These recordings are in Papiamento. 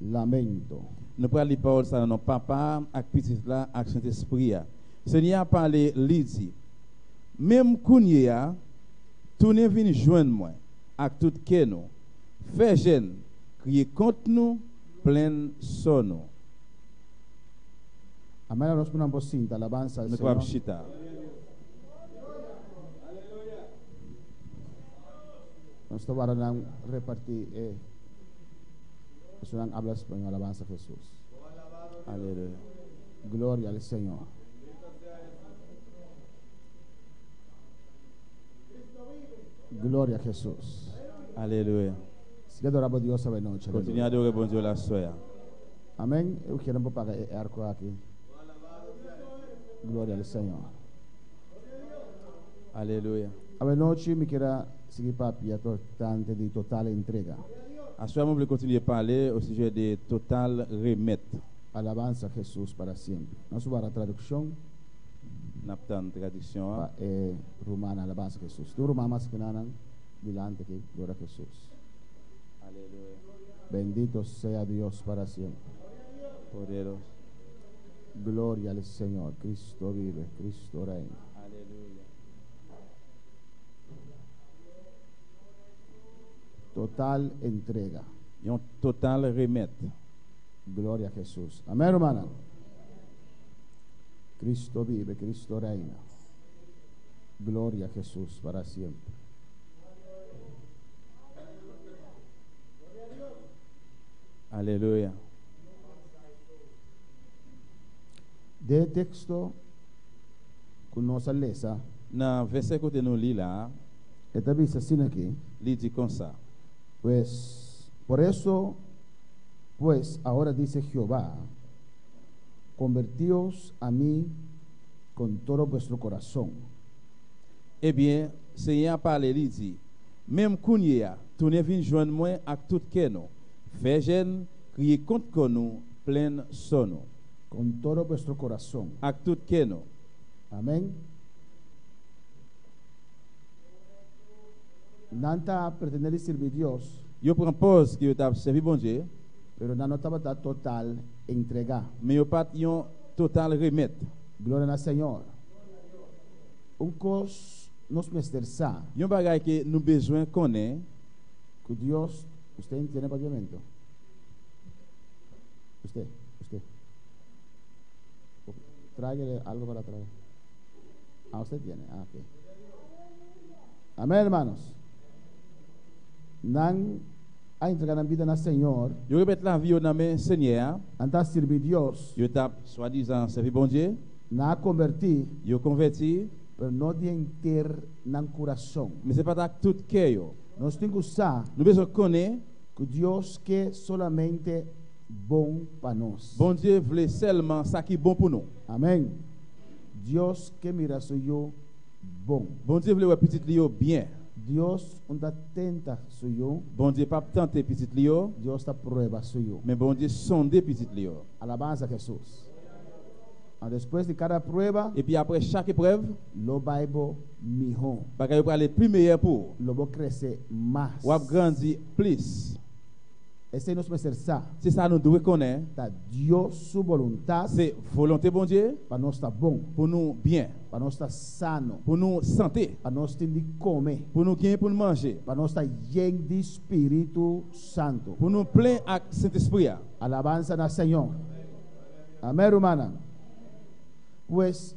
Lamento. Nou pral li pawòl sa nan non Papa a ak Pitit la ak Sentespri a. Senyè a pale, li di, Menm kounyeya, tounen vin jwenn mwen ak tout kè nou, fè jèn, kriye kont nou, plenn sò nou. Amèn anos por nan por sinta alabansa al Nou kapab Señor. chita. Nos ta wara nan reparti e esunnan habla español alabansa Jesus. Aleluya. Gloria al Señor. Gloria a Jesus. Aleluya. Sigue adorando a Dios esta noche. Kontinue adore Bondye la aswè a. Amén. Eu quiero pagar el arco aquí. Gloria al Señor. Aleluya. Awe nochi mi kier a sigui papia tocante di total entrega. Aswè a mwen vle kontinye pale osijè de total remèt. Alabanza a Jesus para siempre. Nos wara traduccion. Nap tann tradiksyon an. Pa e rumannan alabanza a Jesus. Tur ruman mas kinanan dilanti aki gloria a Jesus. Aleluya. Bendito sea Dios para siempre. Poderoso. Gloria al Señor. Cristo vive, Cristo reina. Aleluya. Total entrega. Yon total remèt. Gloria a Jesus. Amen rumannan. Cristo vive, Cristo reina. Gloria a Jesus para siempre. Aleluya. De texto ku nos a lesa. Nan vèsè kote nou li la a. E ta bisa asina aki. Li di konsa. Pues, por eso, pues, ahora dice Jehová, Convertíos a mí con todo vuestro corazón. Ebyen, Senyè a pale, li di, Menm kounye a, tounen vin jwenn mwen ak tout kè nou, fè jèn, kriye kont kò nou, plenn sò nou. Con todo vuestro corazón. Ak tout kè nou. Amén. Nan ta pretende di sirbi Dios. Yo pran pòz ke yo t ap sèvi Bondye. Pero nan no tabata total entregá. Men yo pa t yon total remèt. Gloria na Señor. Un kos nos mester sa. Yon bagay ke nou bezwen konnen. Ku Dios, usted entiende papiamento? Usted, usted. Tráigale algo para traer. Ah, usted tiene. Ah, ok. Amén, hermanos. Nan a entrega nan bida na Señor. Yo remèt lavi yo nan men Senyè a. Nan ta sirbi Dios. Yo t ap swadizan sèvi Bondye. Nan a konvèti. Yo konvèti. Pero no di henter nan kurason. Men se pa t ak tout kè yo. Nos tin ku sa. Nou bezwen konnen. Ku Dios ke solamente bon pa nos. Bondye vle sèlman sa ki bon pou nou. Amèn. Dios ke mira su yu bon. Bondye vle wè pitit li yo byen. Dios un ta tenta su yu. Bondye pap tante pitit li yo. Dios ta prueba su yu. Men Bondye sonde pitit li yo. Alabanza Jesus. An despues di kada prueba. Epi apre chak eprèv. Lo bai bo miho. Bagay yo prale pi meyè pou ou. Lo bo krese mas. Wap grandi plis. Esei nos mester sa. Se sa nou dwe konnen. Ta Dios su boluntat. Se volonte Bondye. Pa nos ta bon. Pou nou byen. Pa nos ta sano. Pou nou sante. Pa nos tin di kome. Pou nou gen pou nou manje. Pa nos ta yen di Spiritu Santu. Pou nou plen ak Sentespri a. Alabansa na Señor. Amen rumannan. Pues,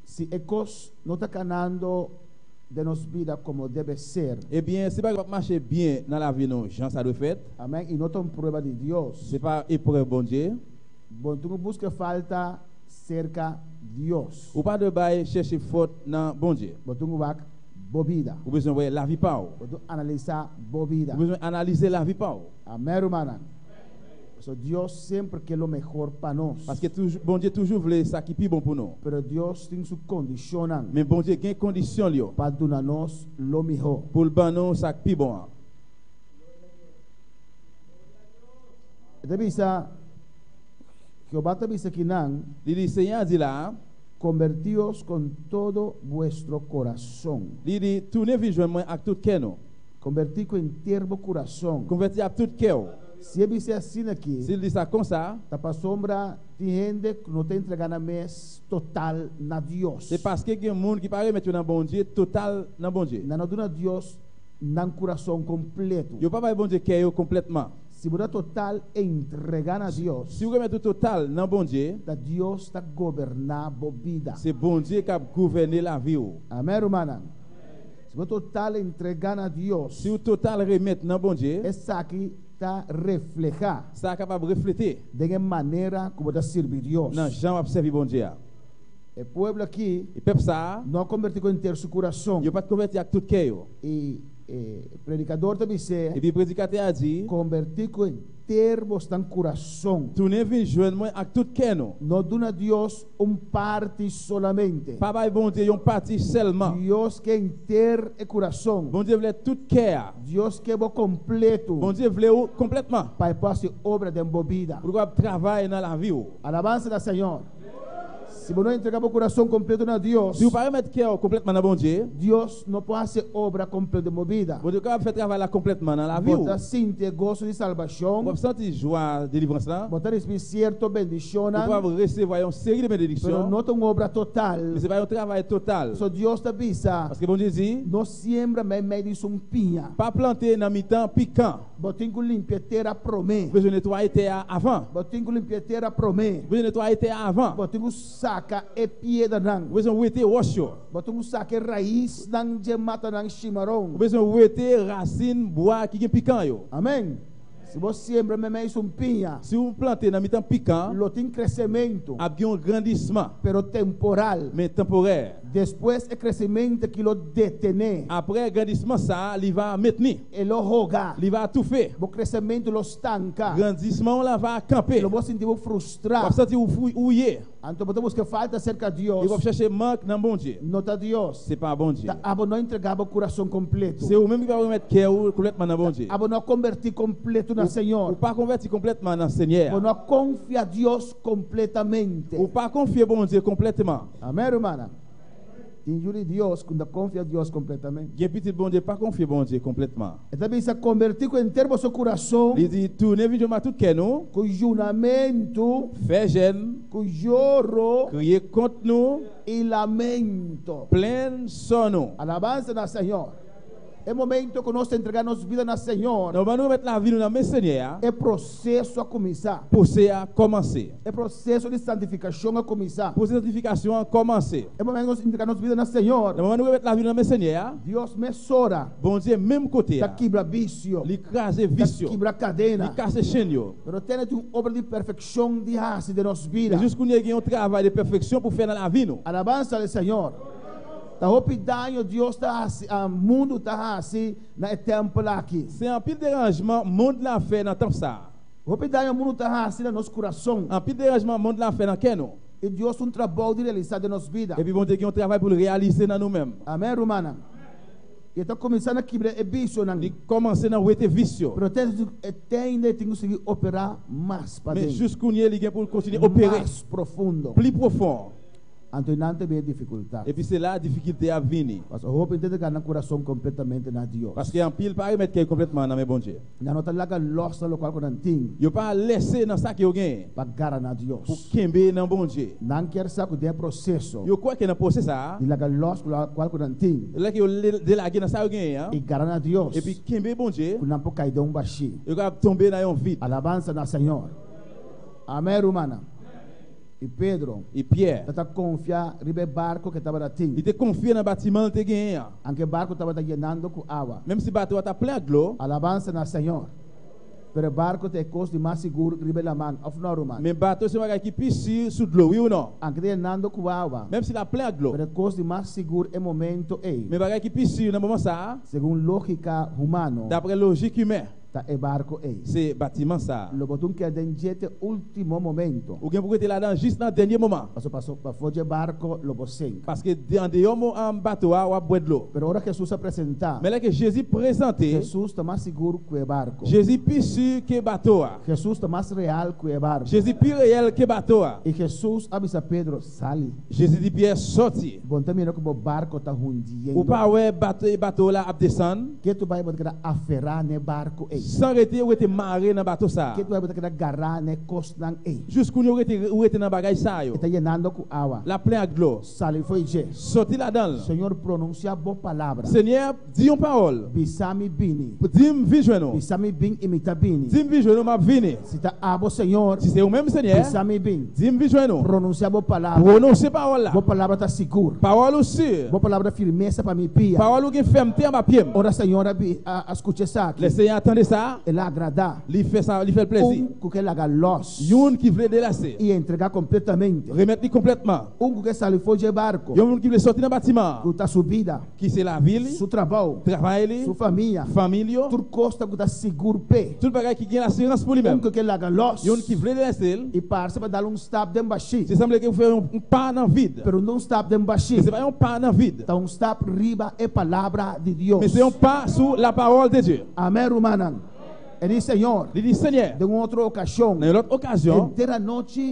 si e kos no ta kanando den nos bida komo debe ser. Ebyen, si bagay pap mache byen nan lavi nou jan sa dwe fèt. Amen, i no ta un prueba di Dios. Se pa eprèv Bondye. Bon tin ku buska falta serka Dios. Ou pa dwe bay chèche fòt nan Bondye. Bo tin ku wak bo bida. Ou bezwen wè lavi pa ou. Bo tin analisa bo bida. Ou bezwen analize lavi pa ou. Amen rumannan. Pasobra Dios semper ke lo mehor pa nos. Paske Bondye toujou vle sa ki pi bon pou nou. Pero Dios tin su kondishonnan. Men Bondye gen kondisyon l yo. Pa duna nos lo mihó. Pou l ban nou sa k pi bon an. E ta bisa, Jehová ta bisa kinan. Li di, Señè a di la a. Konbertíos kon todo buestro korason. Li di, Tounen vin jwenn mwen ak tout kè nou. Konbertí ku henter bo kurason. Konvèti ak tout kè w. Si e bis'é asina aki. Si el di sa konsa. Ta pasobra tin hende ku no ta entregá nan mes total na Dios. Se paske gen moun ki pa remèt yo nan Bondye total nan Bondye. Nan no duna Dios nan kurason kompletu. Yo pa bay Bondye kè yo konplètman. Si bo ta total entregá na Dios. Si ou remèt ou total nan Bondye. Ta Dios ta goberná bo bida. Se Bondye kap gouvène lavi ou. Amèn rumannan. Si bo total entregá na Dios. Si ou total remèt nan Bondye. Esaki ta reflehá. Sa kapab reflete. Den e manera ku bo ta sirbi Dios. Nan jan wap sèvi Bondye a. E pueblo aki. E pèp sa a. No a kombertí ku henter su kurason. Yo pat konvèrtí ak tout kè yo. I e predikador ta bis'é. Epi predikatè a di. Kombertí ku henter bosnan kurason. Tounen vin jwenn mwen ak tout kè nou. No duna Dios un parti solamente. Pa bay Bondye yon pati sèlman. Dios ke henter e kurason. Bondye vle tout kè a. Dios ke bo kompletu. Bondye vle ou konplètman. Pa e por hasi obra den bo bida. Pou l kapab travay nan lavi ou. Alabansa na Señor. Si bo no entrega bo kurason kompleto na Dios. Si ou pa remèt kè ou konplètman nan Bondye. Dios no por hasi obra kompleto den bo bida. Bondye kapab fè travay la konplètman nan lavi Bo ou. ta sinti e goso di salbashon. Bo ap santi jwa delivrans lan. Bo ta risibí sierto bendishonnan. Ou kapab resevwa yon seri de benediksyon. Pero no ta un obra total. Men se pa yon travay total. Pasobra Dios ta bisa. Paske Bondye di. No siembra meimei di sumpiña. Pa plante nan mitan pikan. Bo tin ku limpia tera promé. Bo bezwen netwaye tè a avan. Bo tin ku limpia tera promé. Bo bezwen netwaye tè a avan. Bo tin ku saka e piedranan. Bo bezwen wete wòch yo. Bo tin ku saka e raisnan dje matanan shimaron. Bo bezwen wete rasin bwa ki gen pikan yo. Amèn. Si bo siembra meimei sumpiña. Si ou plante nan mitan pikan. Lo tin kresementu. Ap gen yon grandisman. Pero temporal. Men tanporè. Despues e kresementu aki lo detené. Apre grandisman sa a, li va mentni. E lo hoga. Li va toufe. Bo kresementu lo stanka. Grandisman w la va kanpe. Lo bo sinti bo frustrá. W ap santi ou wouye. Anto bo ta buska falta serka Dios. I w ap chèche mank nan Bondye. No ta Dios. Se pa Bondye. Ta abo no a entregá bo kurason kompletu. Se ou menm ki pa remèt kè ou konplètman nan Bondye. Ta abo no a kombertí kompletu na Señor. Ou pa konvèti konplètman nan Senyè a. Bo no a konfia Dios kompletamente. Ou pa konfye Bondye konplètman. Amèn, rumannan. Tin yu di Dios ku no ta konfia Dios kompletamente. Gen pitit Bondye pa konfye Bondye konplètman. E ta bisa, Kombertí ku henter boso kurason. Li di, Tounen vin jwenn m ak tout kè nou. Ku yunamentu. Fè jèn. Ku yoro. Kriye kont nou. I lamento. Plenn sò nou. Alabansa na Señor. E momento ku nos ta entregá nos bida na Señor. Nan moman nou remèt lavi nou nan men Senyè a. E proseso a kuminsá. Pwosè a kòmanse. E proseso di santifikashon a kuminsá. Pwosè santifikashon an kòmanse. E momento ku nos entregá nos bida na Señor. Nan moman nou remèt lavi nou nan men Senyè a. Dios mesora. Bondye menm kote a. Ta kibra visio. Li kraze visio. Ta kibra kadena. Li kase chenn yo. Pero tene tin un obra di perfekshon di hasi den nos bida. Men jis kounye gen yon travay de pèfeksyon pou fè nan lavi nou. Alabansa al Señor. Ta hopi daño Dios ta hasi, mundu ta hasi na e tèmpel aki. Se anpil deranjman mond la fè nan tanp sa a. Hopi daño mundu ta hasi na nos kurason. Anpil deranjman mond la fè nan kè nou. I Dios un trabou di realisá den nos bida. Epi Bondye gen yon travay pou l reyalize nan nou menm. Amèn, rumannan. I e ta kuminsá na kibra e bisionan. Li kòmanse nan wete vis yo. Pero te te ainda e tin ku sigui operá mas Men paden. jis kounye li gen pou l kontinye opere. Mas profundo. Pli pwofon. Anto nan ta bin e difikultat. Epi se la difikilte a vini. Pasobra hopi ta entrega nan kurason kompletamente na Dios. Paske anpil pa remèt kè yo konplètman nan men Bondye. Nan no ta laga lòs na lokual ku nan tin. Yo pa lese nan sa ke yo genyen. Pa gara na Dios. Pou kenbe nan Bondye. Nan kier sa ku den e proseso. Yo kwè ke nan pwose sa a. Di laga lòs ku lokual ku nan tin. Lè ke yo delage nan sa yo genyen an. I gara na Dios. Epi kenbe Bondye. Ku nan por kai den un bashí. Yo kapab tonbe nan yon vid. Alabansa na Señor. Amèn, rumannan. I Pedro. I Piè. Tabata konfia riba e barko ku e tabata tin. Li te konfia na batiman li te genyen an. Anke e barko tabata yenando ku awa. Menm si bato a ta plen ak dlo. Alabansa na Señor. Pero e barko ta e kos di mas sigur riba e laman, òf no, ruman? Men bato se un bagay ki pi sur sou dlo, wi ou no? Anke ta yenando ku awa. Menm si la plen ak dlo. Pero e kos di mas sigur e momento ei. Men bagay ki pi sur nan moman sa a. Segun lógika humano. Dapre lojik imen. Ta e barko ei. Se batiman sa a. Lo bo tun keda den dje te último momento. Ou gen pou rete ladan jis nan dènye moman. Paso paso pafó dje barko lo bo sink. Paske andeyò mo bato a wap bwè dlo. Pero ora Hesus a presentá. Men lè ke Jezi prezante. Hesus ta mas sigur ku e barko. Jezi pi sur ke bato a. Hesus ta mas real ku e barko. Jezi pi reyèl ke bato a. I Hesus a bisa Pedro, Sali. Jezi di Pyè, Soti. Bo no ta mira ku bo barko ta hundiendo. Ou pa wè bato e bato la ap desann? Ke tu bai bo ta keda aferá n'e barku ei. ei. San rete, ou rete mare nan bato sa. Ketu bai bo ta keda gará na e kosnan ei. Jis kounye ou rete nan bagay sa yo. E ta yenando ku awa. L ap plen ak dlo. Sali fo'i dje. Soti ladan l. Señor, pronunsiá bo palabra. Senyè, di yon pawòl. Bisa mi bini. Di m vin jwenn ou. Bisa mi bin i mi ta bini. Di m vin jwenn ou, m ap vini. Si ta abo, Señor. Si se ou menm, Senyè. Bisa mi bin. Di m vin jwenn ou. Pronunsiá bo palabra. Pwononse pawòl la. Bo palabra ta sigur. Pawòl ou sur. Bo palabra ta firmesa pa mi pia. Pawòl ou gen fèmte anba pye m. Ora Señor a bi a skucha esaki. Lè Senyè a tande sa. El a agradá. Li fè sa, li fè l plezi. Un ku ke laga lòs. Youn ki vle delase. I entregá kompletamente. Remèt li konplètman. Un ku ke sali for dje barko. Yon moun ki vle sòti nan batiman an. Ku ta su bida. Ki se lavi li. Su trabou. Travay li. Su famia. Fanmi li yo. Tur kos ta ku ta sigur p'e. Tur bagay ki gen asirans pou li menm. Un ku ke laga lòs. Youn ki vle lese l. I parse pa dal un stap den bashí. Se sanble ke ou fè yon pa nan vid. Pero no un stap den bashí. Men se pa yon pa nan vid. Ta un stap riba e palabra di Dios. Men se yon pa sou lapawòl de Dye. Amèn, rumannan. E di, Señor. Li di, Senyè. Den un otro okashon. Nan yon lòt okazyon. Henter anochi.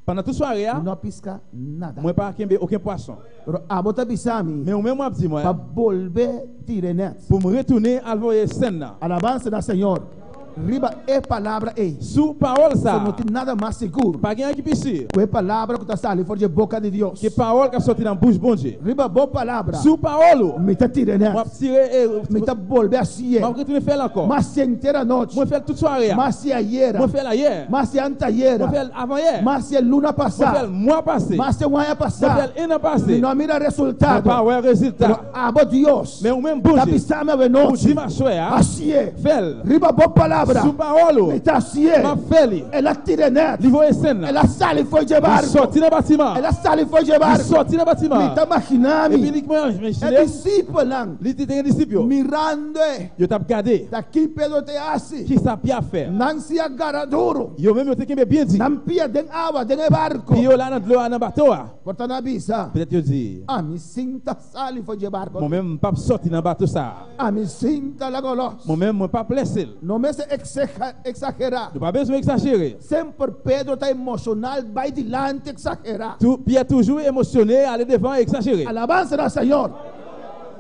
Pandan tout sware a. Mi no a piska nada. Mwen pa kenbe oken pwason. Pero abo ta bisa mi. Men ou menm w ap di mwen. Pa bolbe tira e nèt. Pou m retounen al voye senn nan. Alabansa na Señor. Riba e palabra ei. Sou pawòl sa a. So no tin nada mas sigur. Pa gen anyen ki pi si. Ku e palabra ku ta sali for dje boka di Dios. Ke pawòl k ap sòti nan bouch Bondye. Riba bo palabra. Sou pawòl ou. Mi ta tira e nèt. M ap tire e. Mi ta bolbe hasié. M ap retounen fè l ankò. M hasié henter anochi. Mwen fè l tout sware a. M hasié ayera. Mwen fè l ayè. M hasié antayera. Mwen fè l avanyè. M hasié luna pasá. Mwen fè l mwa pase. M hasié un aña pasá. Mwen fè l ennan pase. Mi no a mira resultado. Mwen pa wè rezilta. Pero abo Dios. Men ou menm Bondye. Ta bisa mi awenochi. Ou di m aswè a. Hasié. Fè l. Riba bo palabra. Sou pawòl ou. Mi ta hasié. M ap fè li. El a tira e nèt. Li voye senn lan. El a sali fo'i dje barko. Li sòti nan batiman an. El a sali fo'i dje barko. Li sòti nan batiman an. Mi ta magina mi. Epi li imajine. E disipelnan. Li te gen disip yo. Mirando e. Yo t ap gade. Ta ki Pedro te hasi. Kisa Pyè ap fè. Nan si a gara duru. Yo menm yo te kenbe byen di. Nan pia den awa den e barko. Pye yo la nan dlo a nan bato a. Por ta nan a bisa. Petèt yo di. Ami sin ta sali for dje barko. Mwen menm m pap sòti nan bato sa a. Ami sin ta laga lòs. Mwen menm mwen pap lese l. No mester eksagera. Nou pa bezwen eksajere. Semper Pedro ta emoshonal bai dilanti eksagera. Pyè toujou emosyone ale devan eksajere. Alabansa na Señor.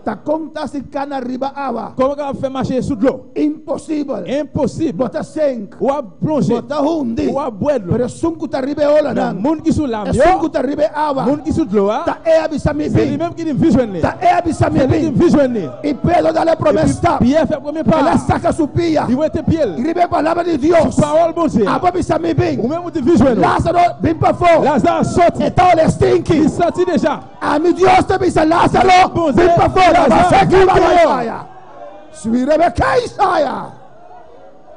Ta kon ta si kana riba awa. Kòman kapab fè mache sou dlo? Imposibel. Enposib. Bo ta senk. Ou ap plonje. Bo ta hundi. Ou ap bwè dlo. Pero esun ku ta riba e olanan. Men moun ki sou lam yo. Esun ku ta riba e awa. Moun ki sou dlo a. Ta e a bisa mi bin. Se li menm ki di m vin jwenn li. Ta e a bisa mi bin. Se li ki di m vin jwenn li. I Pedro dal e promé stap. Epi Pyè fè premye pa a. El a saka su pia. Li wete pye l. Riba e palabra di Dios. Sou pawòl Bondye a. Abo bisa mi bin. Ou menm ou di m vin jwenn ou. Lázaro, bin pafó. Lazare soti. E ta ole stinki. Li santi deja. Ami Dios ta bisa Lázaro, bin pafó, Lazare bin deyò. Sui Rebeka Isaya.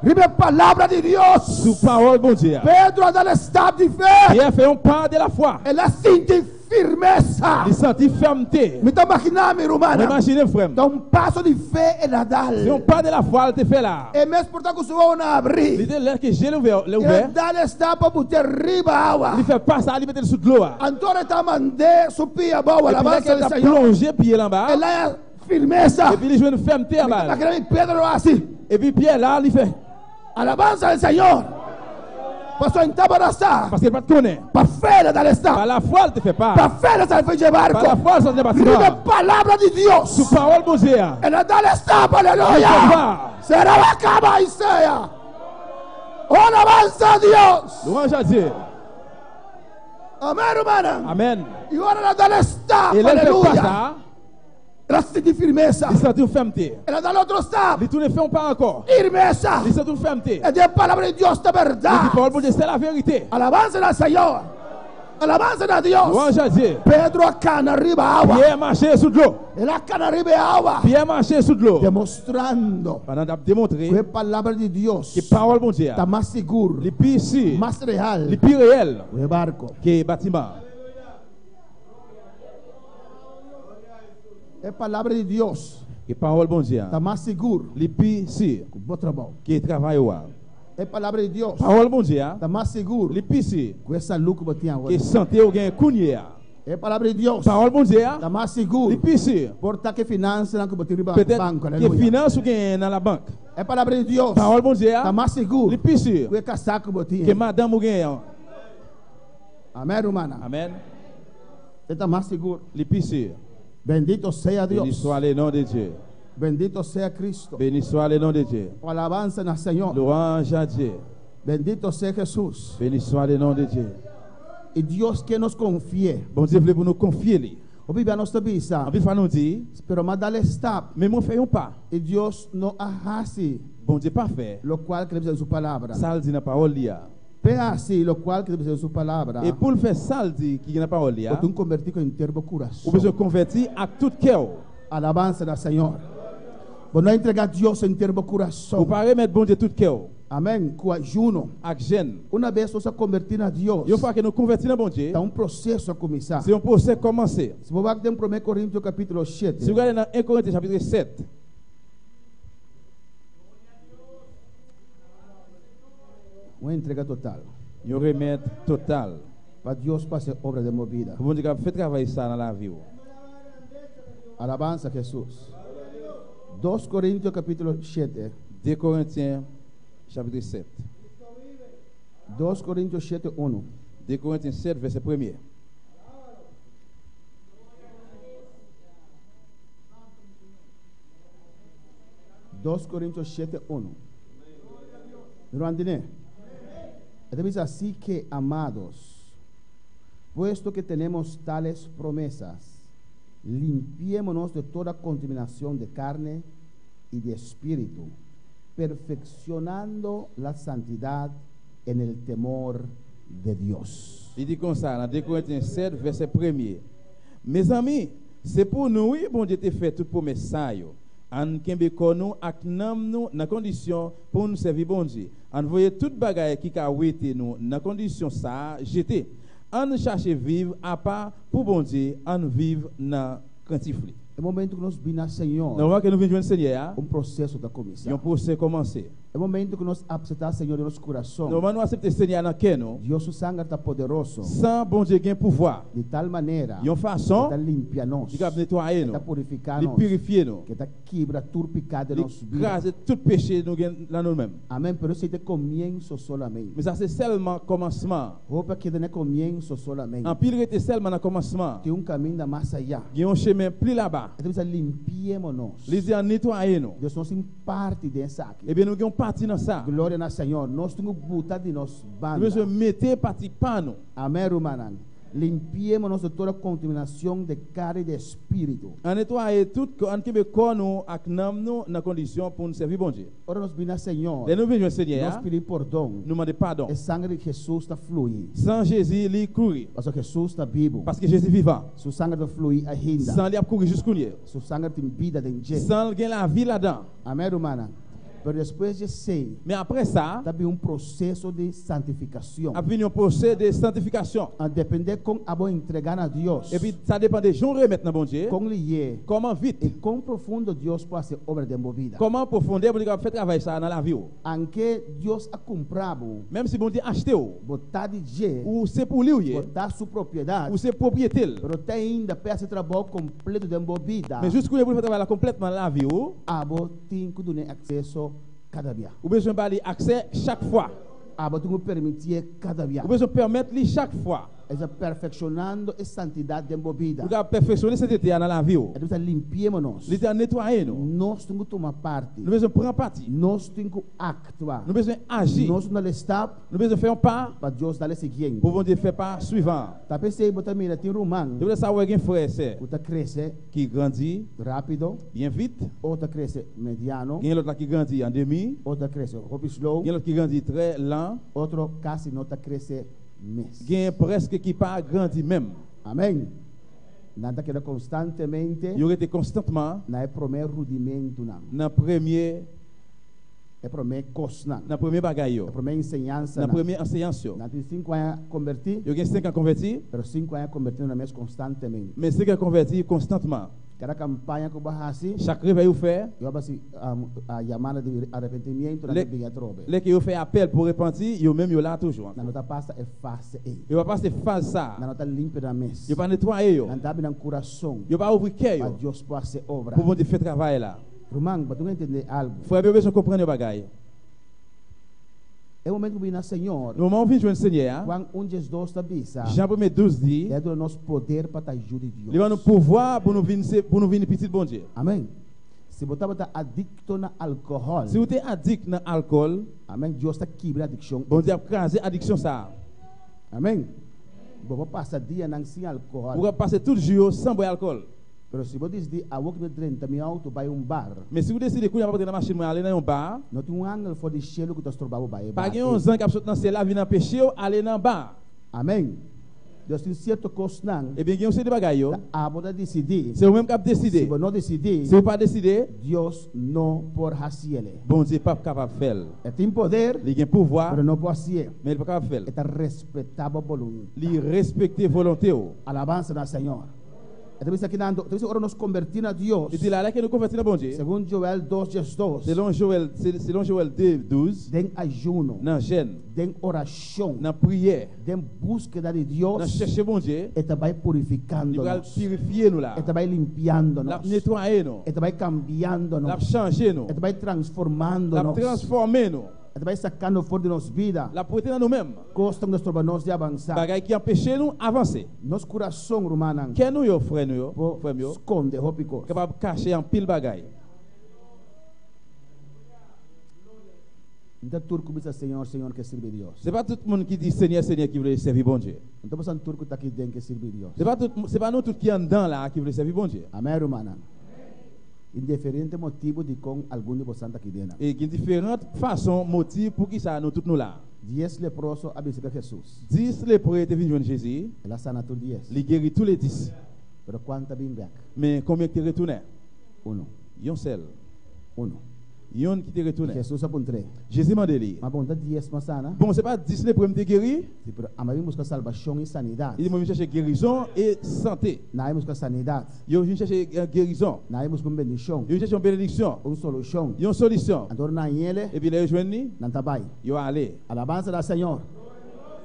Riba e palabra di Dios. Sou pawòl Bondye a. Pedro a dal e stap di fe. Pyè fè yon pa de lafwa. El a sinti firmesa. Li santi fèmte. Mi ta magina mi rumannan. Mwen imajine frè m. Ta un paso di fe el a dal. Se yon pa de lafwa l te fè la a. E mes por ta ku su wowo nan abri. Li te lè ke je l ouvè, lè ouvè. El a dal e stap pa bute riba awa. Li fè pa sa a, li mete l sou dlo a. Anto ora e ta mand'é su pia abou, Epi lè alabansa ke l di ta Señor. plonje pye l anba a. El a firmesa. Epi li jwenn fèmte anba l. Mi ta imagina mi Pedro hasi. Epi Pyè la, li fè. Alabansa al Señor. Pasobra e tabata sa. Paske el pa t konnen. Pa fe el a dal e stap. Pa lafwa el te fè pa. Pa fe el a sali for dje barko. Pa lafwa el soti nan batiman. Riba palabra di Dios. Sou pawòl Bondye a. El a dal e stap, aleluya. Li fè pa. Sera la kaba Isaiah. Oh, alabansa a Dios. Louanj a Dye. Amen, rumannan. Amen. I ora el a dal e stap, E lè l fè pa aleluya. sa a. El a sinti firmesa. Li santi yon fèmte. El a dal otro stap. Li tounen fè yon pa ankò. Firmesa. Li santi yon fèmte. E di e palabra di Dios ta bèrdat. Li di pawòl Bondye se laverite. Alabansa na Señor. Alabansa na Dios. Lwanj a Dye. Pedro a kana riba awa. Pyè mache sou dlo. El a kana riba e awa. Pyè mache sou dlo. Demostrando. Pandan l ap demontre. Ku e palabra di Dios. Ke pawòl Bondye a. Ta mas sigur. Li pi si. Mas real. Li pi reyèl. Ku e barko. Ke batiman an. E palabra di Dios. E pawòl Bondye a. Ta mas sigur. Li pi si. Ku bo trabou. Ke travay ou a. E palabra di Dios. Pawòl Bondye a. Ta mas sigur. Li pi si. Ku e salú ku bo tin awor. Ke sante ou gen kounye a. E palabra di Dios. Pawòl Bondye a. Ta mas sigur. Li pi si. Por ta ke finansanan ku bo tin riba banko. Petèt ke finans ou gen nan labank. E palabra di Dios. Pawòl Bondye a. Ta mas sigur. Li pi si. Ku e kasá ku bo tin. Ke madanm ou gen an. Amèn, rumannan. Amèn. E ta mas sigur. Li pi sur. Bendito sea Dios. Beni swa le non de Dye. Bendito sea Cristo. Béni soit le nom de Dieu. Alabanza al Señor. Louange à Dieu. Bendito sea Jesús. Béni soit le nom de Dieu. Y Dios que nos confíe. Bondye vle pou nou konfye li. Hopi bia nos ta bisa. Anpil fwa nou di. Pero m'a dal e stap. Men mwen fè yon pa. Y Dios no a hasi. Bondye pa fè. Lokual ke ta bisa den su palabra. Sa l di nan pawòl li a. P'e hasi lokual ke ta bisa den su palabra. E pou l fè sa l di ki gen nan pawòl li a. Bo tin konbertí ku henter bo kurason. Ou bezwen konvèti ak tout kè w. Alabansa na Señor. Bo no a entregá Dios henter bo kurason. Ou pa remèt Bondye tout kè w. Amèn. Ku ayuno. Ak jèn. Una bes nos a konbertí na Dios. Yon fwa ke nou konvèti nan Bondye. Ta un proseso a kuminsá. Se yon pwosè kòmanse. Si bo wak den Promé Korintio kapítulo shete. Si ou gade nan 1 Korentyen chapitre 7. Un entrega total. Yon remèt total. Pa Dios pa hasi obra den bo bida. Pou Bondye kapab fè travay sa nan lavi ou. Alabansa Hesus. Dos Korintio kapítulo shete. 2 Korentyen chapitre 7. Dos Korintio shete unu. 2 Korentyen 7 vèsè premye. Dos Korintio shete unu. Ruman tene? E ta bisa, Así ke, amados, puesto que tenemos tales promesas, limpiémonos de toda contaminación de carne y de espíritu, perfeccionando la santidad en el temor de Dios. Li di konsa nan 2 Korentyen 7, vèsè premye, Mezanmi, se pou nou wi Bondye te fè tout pwomès sa yo. Ann kenbe kò nou ak nanm nou nan kondisyon pou n sèvi Bondye. Ann voye tout bagay ki ka wete nou nan kondisyon sa a jete. Ann chache viv apa pou Bondye, ann viv nan krentif li. E momento ku nos bini na Señor. Nan moman ke nou vin jwenn Senyè a. Un proseso ta kuminsá. Yon pwosè kòmanse. E momento ku nos apseptá Señor den nos kurason. Nan moman nou asepte Senyè a nan kè nou. Dios su sanger ta poderoso. San Bondye gen pouvwa. Di tal manera. Yon fason. E ta limpia nos. Li kab netwaye nou. E ta purifiká nos. Li pirifye nou. Ke ta kibra tur piká den nos bida. Li kraze tout peche nou gen nan nou menm. Amèn, pero esei ta e komienso solamente. Men sa se sèlman kòmansman an. Hopi a keda na e komienso solamente. Anpil rete sèlman nan kòmansman an. Tin un kaminda mas ayá. Gen yon chemen pli laba. E ta bisa limpiémonos. Li di an netwaye nou. Dios nos tin parti den esaki. Ebyen nou gen yon pati nan sa. Gloria na Señor. Nos tin ku buta di nos banda. Nou bezwen mete pati pa nou. Amèn rumannan. Limpiémonos de toda contaminación de carne y de espíritu. An netwaye tout kò, an kenbe kò nou ak nanm nou nan kondisyon pou n sèvi Bondye. Ora nos bini na Señor. Lè nou vin jwenn Senyè a. Nos pidi pordon. Nou mande padon. E sangre di Jesus ta flui. San Jezi li kouri. Pasobra Jesus ta bibu. Paske Jezi vivan. Su sangre ta flui ainda. San li ap kouri jis kounye. Su sangre tin bida den dje. San l gen lavi ladan. Amèn rumannan. Pero despues di esei. Men apre sa. Ta bin un proseso di santifikashon. Ap vini yon pwose de santifikasyon. A depende kon abo entrega na Dios. Epi sa depan de jan w remèt nan Bondye. Kon li ye. Kòman vit. I kon profundo Dios por hasi obra den bo vida. Kòman pwofondè Bondye kapab fè travay sa a nan lavi w. Anke Dios a kumpra bo. Menm si Bondye achte w. Bo ta di dje. Ou se pou li w ye. Bo ta su propiedat. Ou se pwopriyete l. Pero te ainda p'e hasi trabou kompleto den bo bida. Men jis kounye pou li fè travay la konplètman nan lavi w. Abo tin ku dun'é akseso kada bia. Ou bezwen ba li aksè chak fwa. Abo tin ku permitié kada bia. Ou bezwen pèmèt li chak fwa. Esta perfekshonando e santidat den bo bida. Pou ka pèfeksyone sentete a nan lavi ou. E ta bisa limpiémonos. Li ta netwaye nou. Nos tin ku tuma parti. Nou bezwen pran pati. Nos tin ku aktua. Nou bezwen aji. Nos tin dal e stap. Nou bezwen fè yon pa. Pa Dios dal e siguiente. Pou Bondye fè pa swivan an. Ta p'esei bo ta mira tin ruman. Se poutèt sa ou wè gen frè, sè. Ku ta krese. Ki grandi. Rápido. Byen vit. Otro ta krese mediano. Gen lòt la ki grandi an demi. Otro ta krese hopi slow. Gen lòt ki grandi trè lan. Otro kasi no ta krese mes. Gen prèske ki pa grandi menm. Amèn. Nan ta keda konstantemente. Yo rete konstantman. Na e promé rudimentunan. Nan premye. E promé kosnan. Nan premye bagay yo. E promé enseñansanan. Nan premye enseyans yo. Nan tin sinku aña konbertí. Yo gen senk an konvèti. Pero sinku aña konbertí nan mes konstantemente. Men senk an konvèti konstantman. Kada kampaña ku bo hasi. Chak revèy ou fè. Yo ap hasi yamada di arepentimiento nan ta bini atrobe. Lè ke yo fè apèl pou repanti, yo menm yo la toujou ankò. Nan no ta pasa e fase ei. Yo pa pase faz sa a. Nan no ta limpia nan mes. Yo pa netwaye yo. Nan ta abri nan kurason. Yo pa ouvri kè yo. Pa Dios por hasi e obra. Pou Bondye fè travay la. Ruman, bo tin ku entende algu. Frè, yo bezwen konprann yon bagay. E momento ku bini na Señor. E moman ou vin jwenn Senyè a. Juan un diesdos ta bisa. Jan premye 12 di. E a duna nos poder pa ta yu di Dios. Li ban nou pouvwa pou nou vin se, pou nou vini pitit Bondye. Amen. Si bo tabata adikto na alkohòl. Si ou te adik nan alkòl. Amèn. Dios ta kibra adikshon. Bondye ap kraze adikshon sa a. Amèn. Bo por pasa dianan sin alkohòl. Ou ka pase tout jou yo san bwè alkòl. Pero si bo disidi awor ki mi drenta mi outo bai un bar. Men si ou deside kounye a m ap antre nan machin mwen ale nan yon bar. No tin un angel for di shelu ku ta stroba bo bai e Pa bar gen yon ei. zan k ap sot nan syèl la vin anpeche w ale nan bar. Amèn. Dios tin sierto kosnan. Ebyen gen yon seri de bagay yo. Ta abo ta disidí. Se ou menm kap deside. Si bo no disidí. Si ou pa deside. Dios no por hasiele. Bondye pap kapab fèl. E tin poder. Li gen pouvwa. Pero no por hasié. Men li pa kapab fèl. E ta respetá bo boluntat. Li respekte volonte ou. Alabansa na Señor. E ta bisa kinan, ta bisa ora nos kombertí na Dios. E di la, lè ke nou konvèti na Bondye. Segun Joel 2, 12. Selon Joel, selon Joel 2, 12. Den ayuno. Nan jèn. Den orashon. Nan priyè. Den búskeda di Dios. Nan chèche Bondye. E ta bai purifikando Li pral nos. pirifye nou la. E ta bai limpiando L ap nos. netwaye nou. E ta bai kambiando L ap nos. chanje nou. E ta bai transformando L ap nos. transfòme nou. E ta bai sakando for di nos bida. L ap wete nan nou menm. Kos ta stroba nos di avansá. Bagay ki anpeche nou avanse. Nos kurason, rumannan. Kè nou yo, frè nou yo, Por frè m yo. skonde hopi kos. Kapab kache anpil bagay. No ta tur ku bisa Señor, Señor ke sirbi Dios. Se pa tout moun ki di Senyè, Senyè ki vle sèvi Bondye. No ta pasobra tur ku ta aki den ke sirbi Dios. Se pa tout, se pa nou tout ki anndan la a ki vle sèvi Bondye. Amèn, rumannan. Tin diferente motibu dikon algun di bosan ta aki den. E gen diferant fason, motiv poukisa nou tout nou la a. Dies leproso a bishita Jesus. Dies lepre te vin jwenn Jezi. El a sana tur dies. Li geri tou le dis. Pero kuant a bin bèk? Men konbyen ki te retounen? Unu. Yon sèl. Unu. Yonn ki te retounen. Jesus a puntr'é. Jezi mande li. Ma bon ta dies m'a sana? Bon, se pa dis lepre m te geri? Si, pero ami a bin buska salbashon i sanidat. Li di, Mwen vin chèche gerizon e sante. Nan a bin buska sanidat. Yo vin chèche gerizon. Nan a bin buska un bendishon. Yo vin chèche yon benediksyon. Un solushon. Yon solisyon. Anto ora nan hañ'é. Epi lè yo jwenn li. Nan ta bai. Yo ale. Alabansa na Señor.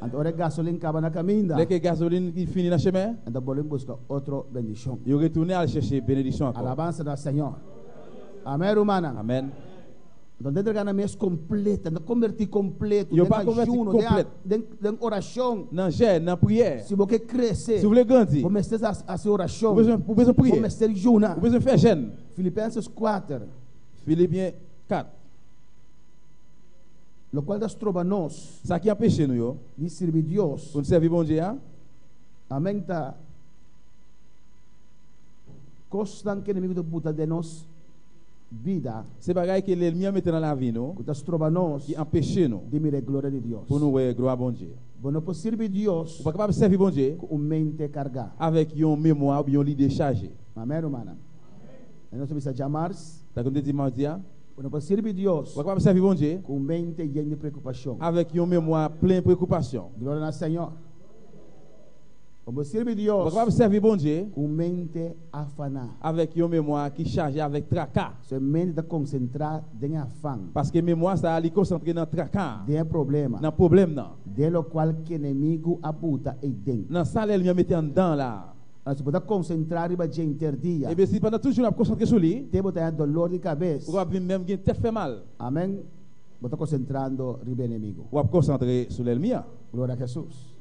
Anto ora e gasolin kaba na kaminda. Lè ke gasolin ki fini nan chemen. Nan ta bolbe buska otro bendishon. Yo retounen al chèche benediksyon ankò. Alabansa na Señor. Amèn rumannan. Amèn. Anto nan ta entrega nan mes kompleto, nan ta kombertí kompleto Yo den pa konvèti ayuno, konplèt. den den orashon. Nan jèn, nan priyè. Si bo ke krese. Si ou vle grandi. Bo mester hasi orashon. Ou bezwen ou bezwen priye. Bo mester yuna. Ou bezwen fè jèn. Filipenses 4. Filipyen 4. Lokual ta stroba nos. Sa ki anpeche nou yo. Di sirbi Dios. Pou n sèvi Bondye a. Amèn ta kosnan ku enemigu ta buta den nos bida. Se bagay ke lènmi an mete nan lavi nou. Ku ta stroba nos. Ki anpeche nou. Di mira e gloria di Dios. Pou nou wè glwa Bondye. Bo no por sirbi Dios. Ou pa kapab sèvi Bondye. Ku un mente kargá. Avèk yon memwa oubyen yon lide chaje. Amèn rumannan. E nos ta bisa djamars. Sa ke m te di madi a. Bo no por sirbi Dios. Ou pa kapab sèvi Bondye. Ku un mente yen di preokupashon. Avèk yon memwa plen preokupasyon. Gloria na Señor. Bo por sirbi Dios. Ou pa kapab sèvi Bondye. Ku un mente afaná. Avèk yon memwa ki chaje avèk traka. Su mente ta konsentrá den e afan. Paske memwa sa a li konsantre nan traka a. Den e problema. Nan pwoblèm nan. Den lokual ku enemigu a buta ei den. Nan sa lèlmi an mete anndan la a. Anto si bo ta konsentrá riba dje henter dia. Ebyen si pandan tout jounen ap konsantre sou li. Te bo ta haña dolor di kabes. Ou kapab vin menm gen tèt fè mal. Amèn. Bo ta konsentrando riba e enemigu. Ou ap konsantre sou lèlmi an. Gloria a Hesus.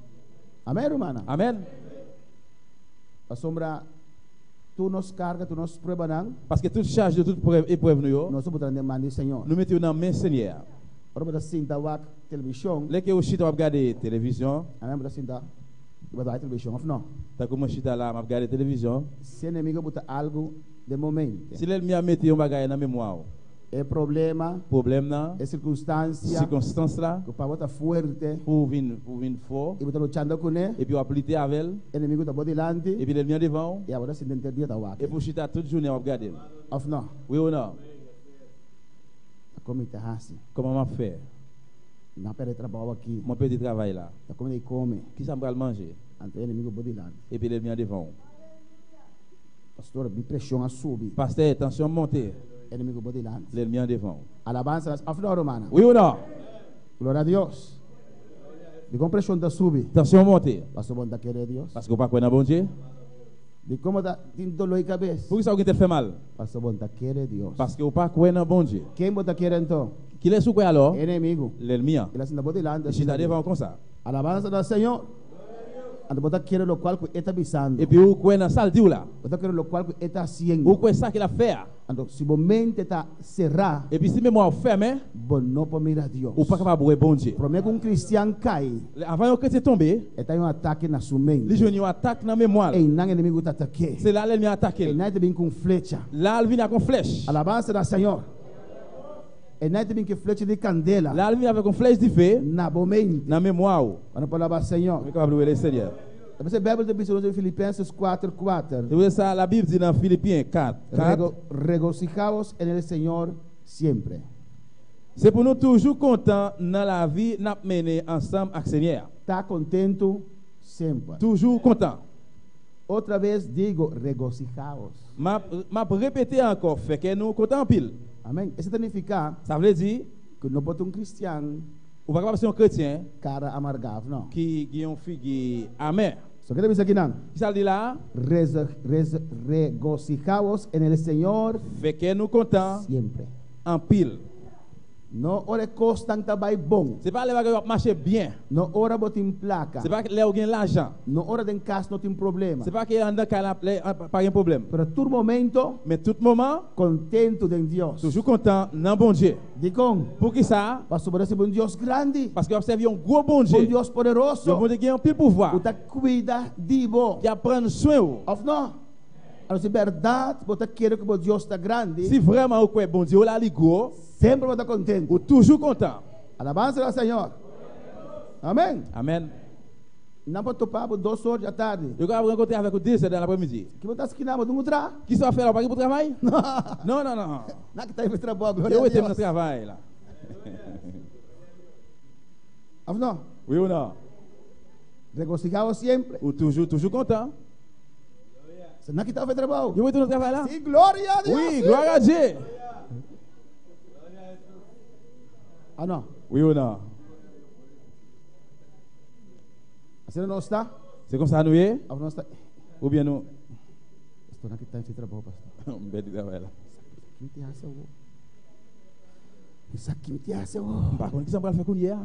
Amèn rumannan. Amèn. Pasobra tur nos karga, tur nos pruebanan. Paske tout chaj nou, tout prèv, eprèv nou yo. Nos ta buta nan den man di Señor. Nou mete yo nan men Senyè a. Ora bo ta sinta wak televishon. Lè ke ou chita wap gade televizyon. Amèn bo ta sinta i bo ta wak televishon òf no? Tankou mwen chita la map gade televizyon. Si enemigo buta algu den bo mente. Si lènmi a mete yon bagay nan memwa ou. E problema. Pwoblèm nan. E sirkunstansia. Sikonstans la. Ku pa bo ta fuerte. Pou ou vin, pou ou vin fò. I bo ta luchando kuné. Epi wap lite avè l. Enemigo ta bo dilanti. Epi lènmi an devan ou. I abo ta sinta henter dia ta wak. Epi ou chita tout jounen wap gade l. Òf no? Wi ou non? Ta kon mi ta hasi? Kòman map fè? Mi a pèrdè trabou aki. Mwen pèdi travay la. Ta kon mi ta kome? Kisa m pral manje? Anto enemigo bo dilanti. Epi lènmi an devan ou. Pastor, mi preshon a subi. Pastè, tansyon m monte. Enemigo bo dilanti. Lènmi an devan ou. Alabansa na Òf no, rumannan? Wi ou non? Gloria a Dios. Dikon preshon ta subi? Tansyon monte. Pasobra bo no ta kere Dios. Paske ou pa kwè nan Bondye. Dikon bo ta tin doló di kabes? Poukisa ou gen tèt fè mal? Pasobra bo no ta kere Dios. Paske ou pa kwè nan Bondye. Ken bo ta kere anto? Kilès ou kwè alò? Enemigo. Lènmi an. El a sinta bo dilanti. Li chita devan ou konsa. Alabansa na Señor. Anto bo ta kere lokual ku e ta bisando. Epi ou kwè nan sa l di w la. Bo ta kere lokual ku e ta hasiendo. Ou kwè sa ke l ap fè a. Anto si bo mente ta será. Epi si memwa w fèmen. Bo no por mira Dios. Ou pa kapab wè Bondye. Promé ku un kristian kai. Lè avan yon kretyen tonbe. E ta yon atake na su mente. Li jwenn yon atak nan memwa l. Einan enemigu ta atak'é. Se la lènmi an atake l. Einan e ta bin ku un flecha. La l vini ak yon flèch. Alabansa na Señor. Einan e ta bin ku e flecha di kandela. La l vini avèk yon flèch dife. Na bo mente. Nan memwa ou. Bo no por alabá Señor. Nou kapab louwe Lesenyè. Ta p'esei Beibel ta bisa nos den Filipenses 4, 4. Se pou sa Labib di nan Filipyen 4, 4. Regocijaos en el Señor siempre. Se pou nou toujou kontan nan lavi n ap mennen ansanm ak Senyè a. Ta kontentu semper. Toujou kontan. Otra vez digo, regocijaos. M ap, m ap repete ankò, fè kè nou kontan anpil. Amén. Esei ta nifiká. Sa vle di. Ku no por ta un kristian. Ou pa kapab se yon kretyen. Kara amargá, òf no? Ki gen yon figi amè. So ke ta bisa kinan? Kisa l di la a? Regocijaos en el Señor. Fè kè nou kontan. Siempre. Anpil. No ora e kosnan ta bai bon. Se pa lè bagay yo ap mache byen. No ora bo tin plaka. Se pa lè ou gen lajan. No ora den kas no tin problema. Se pa ke anndan kay la lè pa gen pwoblèm. Pero tur momento. Men tout moman. Kontentu den Dios. Toujou kontan nan Bondye. Dikon? Poukisa? Pasobra bo ta sirbi un Dios grandi. Paske w ap sèvi yon gwo Bondye. Un Dios poderoso. Yon Bondye ki gen anpil pouvwa. Ku ta kuida di bo. Ki ap pran swen ou. Òf no? Anto si bèrdat bo ta kere ku bo Dios ta grandi. Si vrèman ou kwè Bondye w la li gwo. Semper bo ta kontentu. Ou toujou kontan. Alabansa na Señor. Amèn. Amèn. Nan por topa bo dos or di atardi. Yo kapab rankontre avèk ou dezè dan lapremidi. Ki bo ta skina bo dun tra? Kisa w ap fè la? Ou pa gen pou travay? Non, non, non. Nan ki ta rive trabou, gloria Yo a wete m nan Dios. travay la. Of no? Wi ou non? Regocijaos siempre. Ou toujou, toujou kontan. Se nan ki ta rive trabou. Yo wete w nan travay la? Si, gloria a Dios. Wi, gloire a Dieu. Of no? Wi ou non? Asina nos ta? Se konsa nou ye? Of nos ta? Oubyen nou. Pastor, nan ki tan fi trabou, pastor? M pèdi travay la. Sa ki m te ase wo. Sa ki m te ase wo. M pa konn kisa m pral fè kounye a.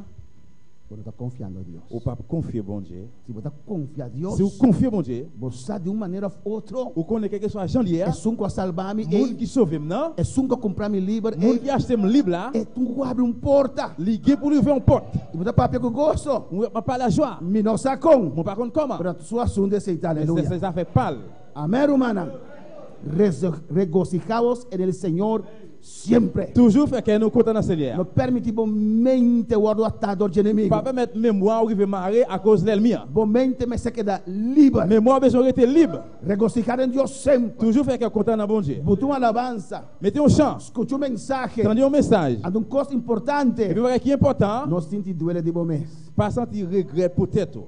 Bo no ta konfiando Dios. Ou pap konfye Bondye. Si bo ta konfia Dios. Si ou konfye Bondye. Bo sa di un manera of otro. Ou konnen kèlkeswa jan l ye a. Esun ku a salba mi ei. Moun ki sove m nan. Esun ku a kumpra mi liber ei. Moun ki achte m lib la. E tin ku abri un porta. Li gen pou li ouvè yon pòt. I bo ta papia ku goso. Mwen ap pale ak jwa. Mi no sa kon. Mwen pa konn kòman. Pero su asuntu esei ta aleluya. Men se zafè pa l. Amèn rumannan. Regocijaos en el Señor siempre. Toujou fè kè nou kontan nan Senyè a. No permití bo mente wòrdu atá dor dje enemigu. Pa pèmèt memwa ou rive mare akoz lèlmi an. Bo mente mester keda liber. Memwa ou bezwen rete lib. Regosijá den Dios semper. Toujou fè kè w kontan nan Bondye. Buta un alabansa. Mete yon chan. Skucha un mensahe. Tande yon mesaj. Ant un kos importante. Epi yon bagay ki enpòtan. No sinti duele di bo mes. Pa santi regrè pou tèt ou.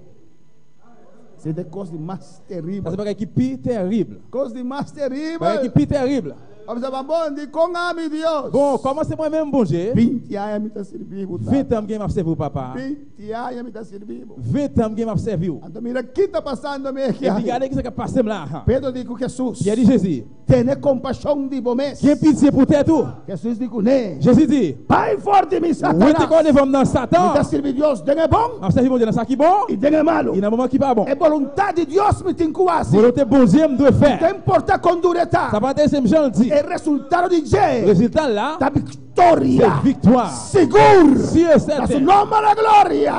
Se te kos di mas teribel. Sa se bagay ki pi terib. Kos di mas teribel. Bagay ki pi terib. Obsèva bon, di kon ami Dios. Bon, kòman se mwen menm Bondye. 20 aña mi ta sirbi bo, tata. 20 tan m gen m ap sèvi w, papa. 20 aña mi ta sirbi bo. 20 tan m gen m ap sèvi w. Anto mira ki ta pasando mi aki. Epi gade kisa k ap pase m la a. Pedro di ku Hesus. Pyè di Jezi. Tene kompashon di bo mes. Gen pitye pou tèt ou. Hesus di kuné. Jezi di. Bai for di mi, Satanas. Wete kò devan m nan, Satan. Mi ta sirbi Dios den e bon. M ap sèvi Bondye nan sa ki bon. I den e malu. I nan moman ki pa bon. E boluntat di Dios mi tin ku hasi. Volonte Bondye m dwe fè. No ta importa kon duru e ta. Sa pa enterese m jan l di. E resultado di dje. Rezilta l la. Ta viktoria. Se viktwa. Sigur. Si e sèten. Na su nomber la gloria.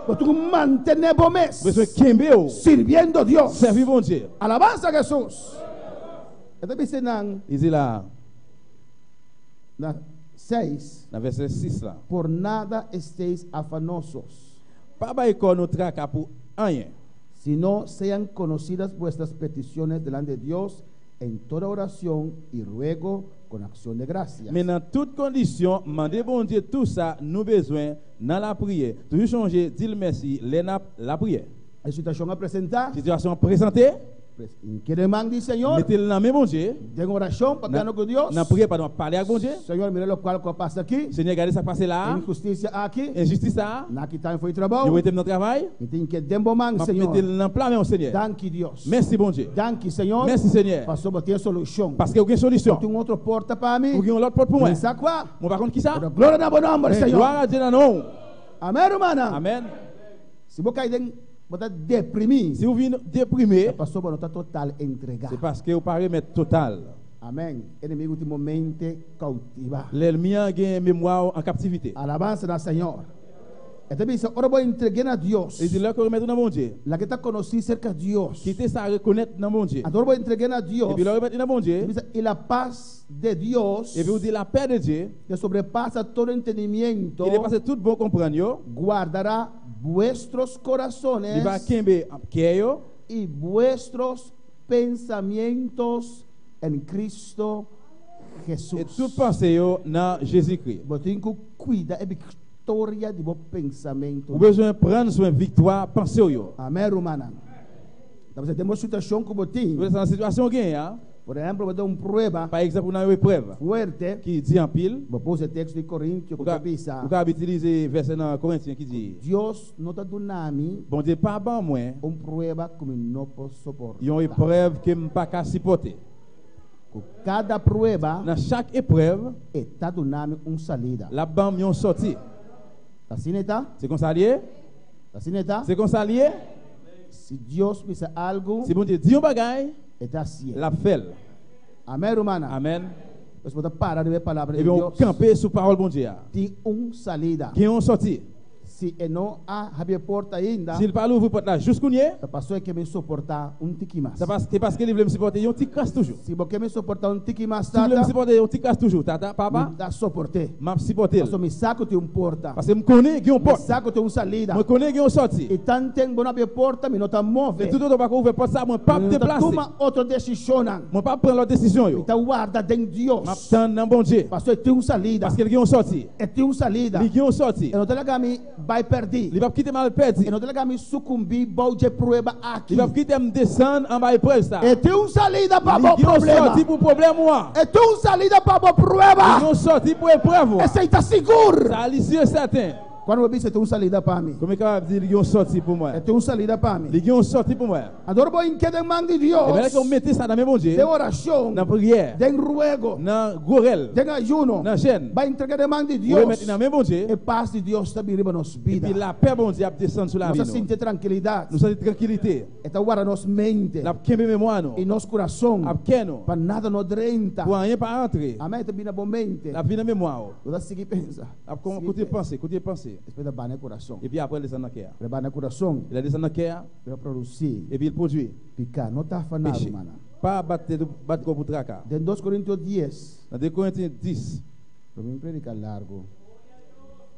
Bo tin ku mantené bo mes. Bezwen kenbe w. Sirbiendo Dios. Sèvi Bondye. Alabansa Hesus. E ta bisa nan. Li di la. Na 6. Nan vèsè 6 la. Por nada estéis afanosos. Pa bay kò nou traka pou anyen. Sino sean conocidas vuestras peticiones delante de Dios en toda oración y ruego con acción de gracias. Men nan tout kondisyon, mande Bondye tou sa nou bezwen nan lapriyè. Toujou chonje di l mèsi lè n ap lapriyè. E situashon a presentá. Situashon an prezante. Kere man di Señor. Mete l nan men Bondye. Den orashon, papiando ku Dios. Nan priyè pandan w ap pale ak Bondye. Señor, mira lokual ku a pasa aki. Senyè, gade sa k pase la a. Inhustisia aki. Enjistis sa a. Nan kita mi for di trabou. Yo wete m nan travay. Mi tin ke den bo man, Señor. M ap mete l nan pla men w, Senyè. Danki, Dios. Mèsi, Bondye. Danki, Señor. Mèsi, Senyè. Pasobra bo tin e solushon. Paske ou gen solisyon. Bo tin un otro porta pa mi. Ou gen yon lòt pòt pou mwen. Mi sa kua. Mwen pa konn kisa. Pero gloria na bo nòmber, Men Señor. glwa a Dye nan non ou. Amèn, rumannan. Amèn. Si bo kai den. bo ta deprimí. Si ou vin deprime. Ta pasobra bo no ta total entregá. Se paske ou pa remèt total. Amèn. Enemigu tin bo mente koutivá. Lèlmi an gen memwa ou an kaptivite. Alabansa na Señor. E ta bisa, ora bo entreg'é na Dios. E di, lè ku remèt ou na Bondye. Laga e ta konosí serka Dios. Kite sa rekonèt nan Bondye. Anto ora bo entreg'é na Dios. Epi lè ou remèt li nan Bondye. E ta bisa, i la pas de Dios. Epi ou di, lapè de Dye. Ke sobrepasa todo entendimiento. Ki depase tout bon konprann yo. Guardará buestros corazones. Li va kenbe kè yo. I buestros pensamientos en Cristo Jesús. E tout panse yo nan Jezikri. Bo tin ku kuida e viktoria di bo pensamentunan. Ou bezwen pran swen viktwa panse w yo. Amèn, rumannan. Ta bisa den bo situashon ku bo tin. Ta bisa nan situashon ou genyen an. Por ehèmpel, bo ta un prueba. Pa egzèmpel, ou nan yon eprèv. Fuerte. Ki di anpil. Bo por usa e teksto di Korintio ku ta bisa. Ou kapab itilize vèsè nan Korentyen ki di. Dios no ta duna mi. Bondye pa ban mwen. Un prueba ku mi no por soportá. Yon eprèv ke m pa ka sipòte. Ku kada prueba. Nan chak eprèv. E ta duna mi un salida. L ap ban m yon sòti. Ta asina e ta? Se konsa l ye? Ta asina e ta? Se konsa l ye? Si Dios bisa algu. Si Bondye di yon bagay. E ta hasié. L ap fè l. Amèn, rumannan. Amèn. Pues bo ta para riba e palabra di Dios. Epi ou kanpe sou pawòl Bondye a. Tin un salida. Gen yon sòti. Si e no a habri e porta ainda. Si l pa louvri pòt la jous kounye. Ta paso e ke mi soportá un tiki mas. Ta pas, e paske li vle m sipòte yon ti kras toujou. Si bo ke mi soportá un tiki mas, Si w vle m tata. sipòte yon ti kras toujou, tata, papa. Mi ta soport'é. M ap sipòte l. Paso mi sa ku tin un porta. Paske m konnen gen yon pòt. Mi sa ku tin un salida. Mwen konnen gen yon sòti. I tanten bo no habri e porta, mi no ta move. E toutotan w pa ko ouvè pòt sa a, mwen pap Mi no ta deplase. tuma otro desishonnan. Mwen pap pran lòt desizyon yo. Mi ta warda den Dios. M ap tann nan Bondye. Paso e tin un salida. Paske l gen yon sòti. E tin un salida. Li gen yon sòti. E no ta laga mi bai pèrdí. Li pap kite m al pèdi. E no ta laga mi sukumbí bou dje prueba aki. Li pap kite m desann anba eprèv sa. E tin un salida pa Li bo gen yon problema. sòti pou pwoblèm ou an. E tin un salida pa bo prueba. Li gen yon sòti pou eprèv ou an. Esei ta sigur. Sa li si e sèten. Kuando bo bisa e tin un salida pa mi. Kòm e kapab di li gen yon sòti pou mwen. E tin un salida pa mi. Li gen yon sòti pou mwen. Anto ora bo hink'é den man di Dios. E bèlè ke ou mete sa nan men Bondye. Den orashon. Nan priyè. Den ruego. Nan gwo rèl. Den ayuno. Nan jèn. Bai entreg'é den man di Dios. Ou remèt li nan men Bondye. E pas di Dios ta bin riba nos bida. Epi lapè Bondye ap desann sou lavi nou. Nos ta sinti trankilidat. Nou santi trankilite. E ta warda nos mente. L ap kenbe memwa nou. I nos kurason. Ap kè nou. Pa nada no drenta. Pou anyen pa antre. Amèn. E ta bin na bo mente. L ap vin nan memwa ou. Bo ta sigui pensa. Ap kontinye panse, kontinye panse. Despues ta bana e kurason. Epi apre l desann nan kè a. Lè bana kurason. Lè l desann nan kè a. E ta produsí. Epi l pwodui. Piká. No ta afaná, Peche. rumannan. Pa bat tèt ou, bat kò pou traka. Den dos Korintio dies. Nan de Korentyen 10. Lo mi prediká largu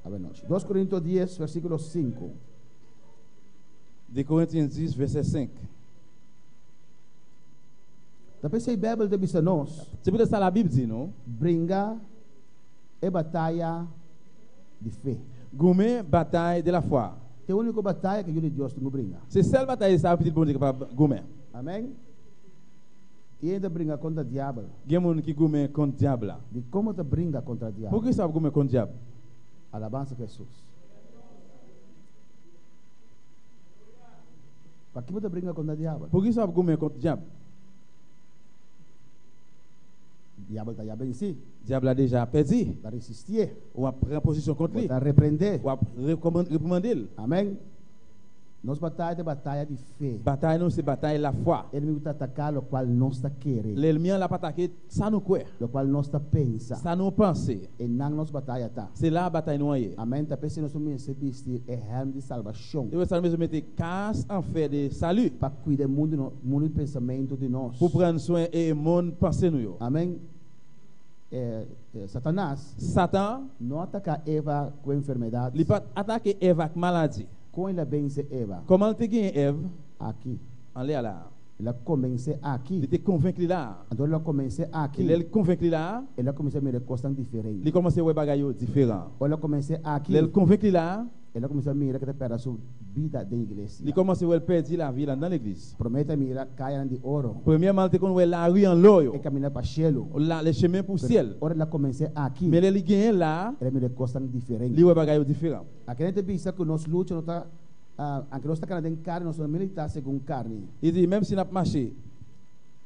awenochi. Dos Korintio dies, versíkulo sinku. De Korentyen 10, vèsè 5. Ta p'esei Beibel ta bisa nos. Se poutèt sa Labib di nou. Bringa e bataya di fe. Goumen batay de lafwa. Ta e úniko bataya ku yu di Dios tin ku bringa. Se sèl batay sa pitit Bondye kapab goumen. Amèn. Ken ta bringa kontra diabel? Gen moun ki goumen kont dyab la. Di kon bo ta bringa kontra diabel? Poukisa w ap goumen kont dyab? Alabansa Hesus. Paki bo ta bringa kontra diabel? Poukisa w ap goumen kont dyab? Diabel ta ya vensi. Dyab la deja pèdi. Bo ta resistié. W ap pran pozisyon kont li. Bo ta reprendé. W ap reprimande l. Amèn. Nos bataya ta e bataya di fe. Batay nou se batay lafwa. Enemigu ta ataká lokual nos ta kere. Lèlmi an l ap atake sa nou kwè. Lokual nos ta pensa. Sa nou panse. E nan nos bataya ta. Se la batay nou an ye. Amèn. Ta p'esei nos ta mester bisti e hèlm di salbashon. Se pou sa nou bezwen mete kas an fè de sali. Pa kuida e mundu no, mundu di pensamentu di nos. Pou pran swen e monn panse nou yo. Amèn. Satanas. Satan. No ataká Eva ku enfermedat. Li pa t atake Èv ak maladi. Kon el a vense Eva? Kòman l te genyen Èv? Aki. Anlè a la a. El a komens'é aki. Li te konvenk li la a. Anto el a komens'é aki. E lè l konvenk li la a. El a kuminsá mira e kosnan diferente. Li kòmanse wè bagay yo diferan. Ora el a komens'é aki. Lè l konvenk li la a. El a kuminsá mira ke ta pèrdè su bida den iglesia. Li kòmanse wè l pèdi lavi l anndan legliz. Promé e ta mira kayanan di oro. Premyèman l te konn wè lari an lò yo. E kaminda pa shelu. La, le chemen pou syèl. Pero ora el a komens'é aki. Men lè li genyen la a. El a mira e kosnan diferente. Li wè bagay yo diferan. Akende te bisa ku nos lucha no ta, anke nos ta kana den karni, nos no militá segun karni. Li di, Menm si n ap mache,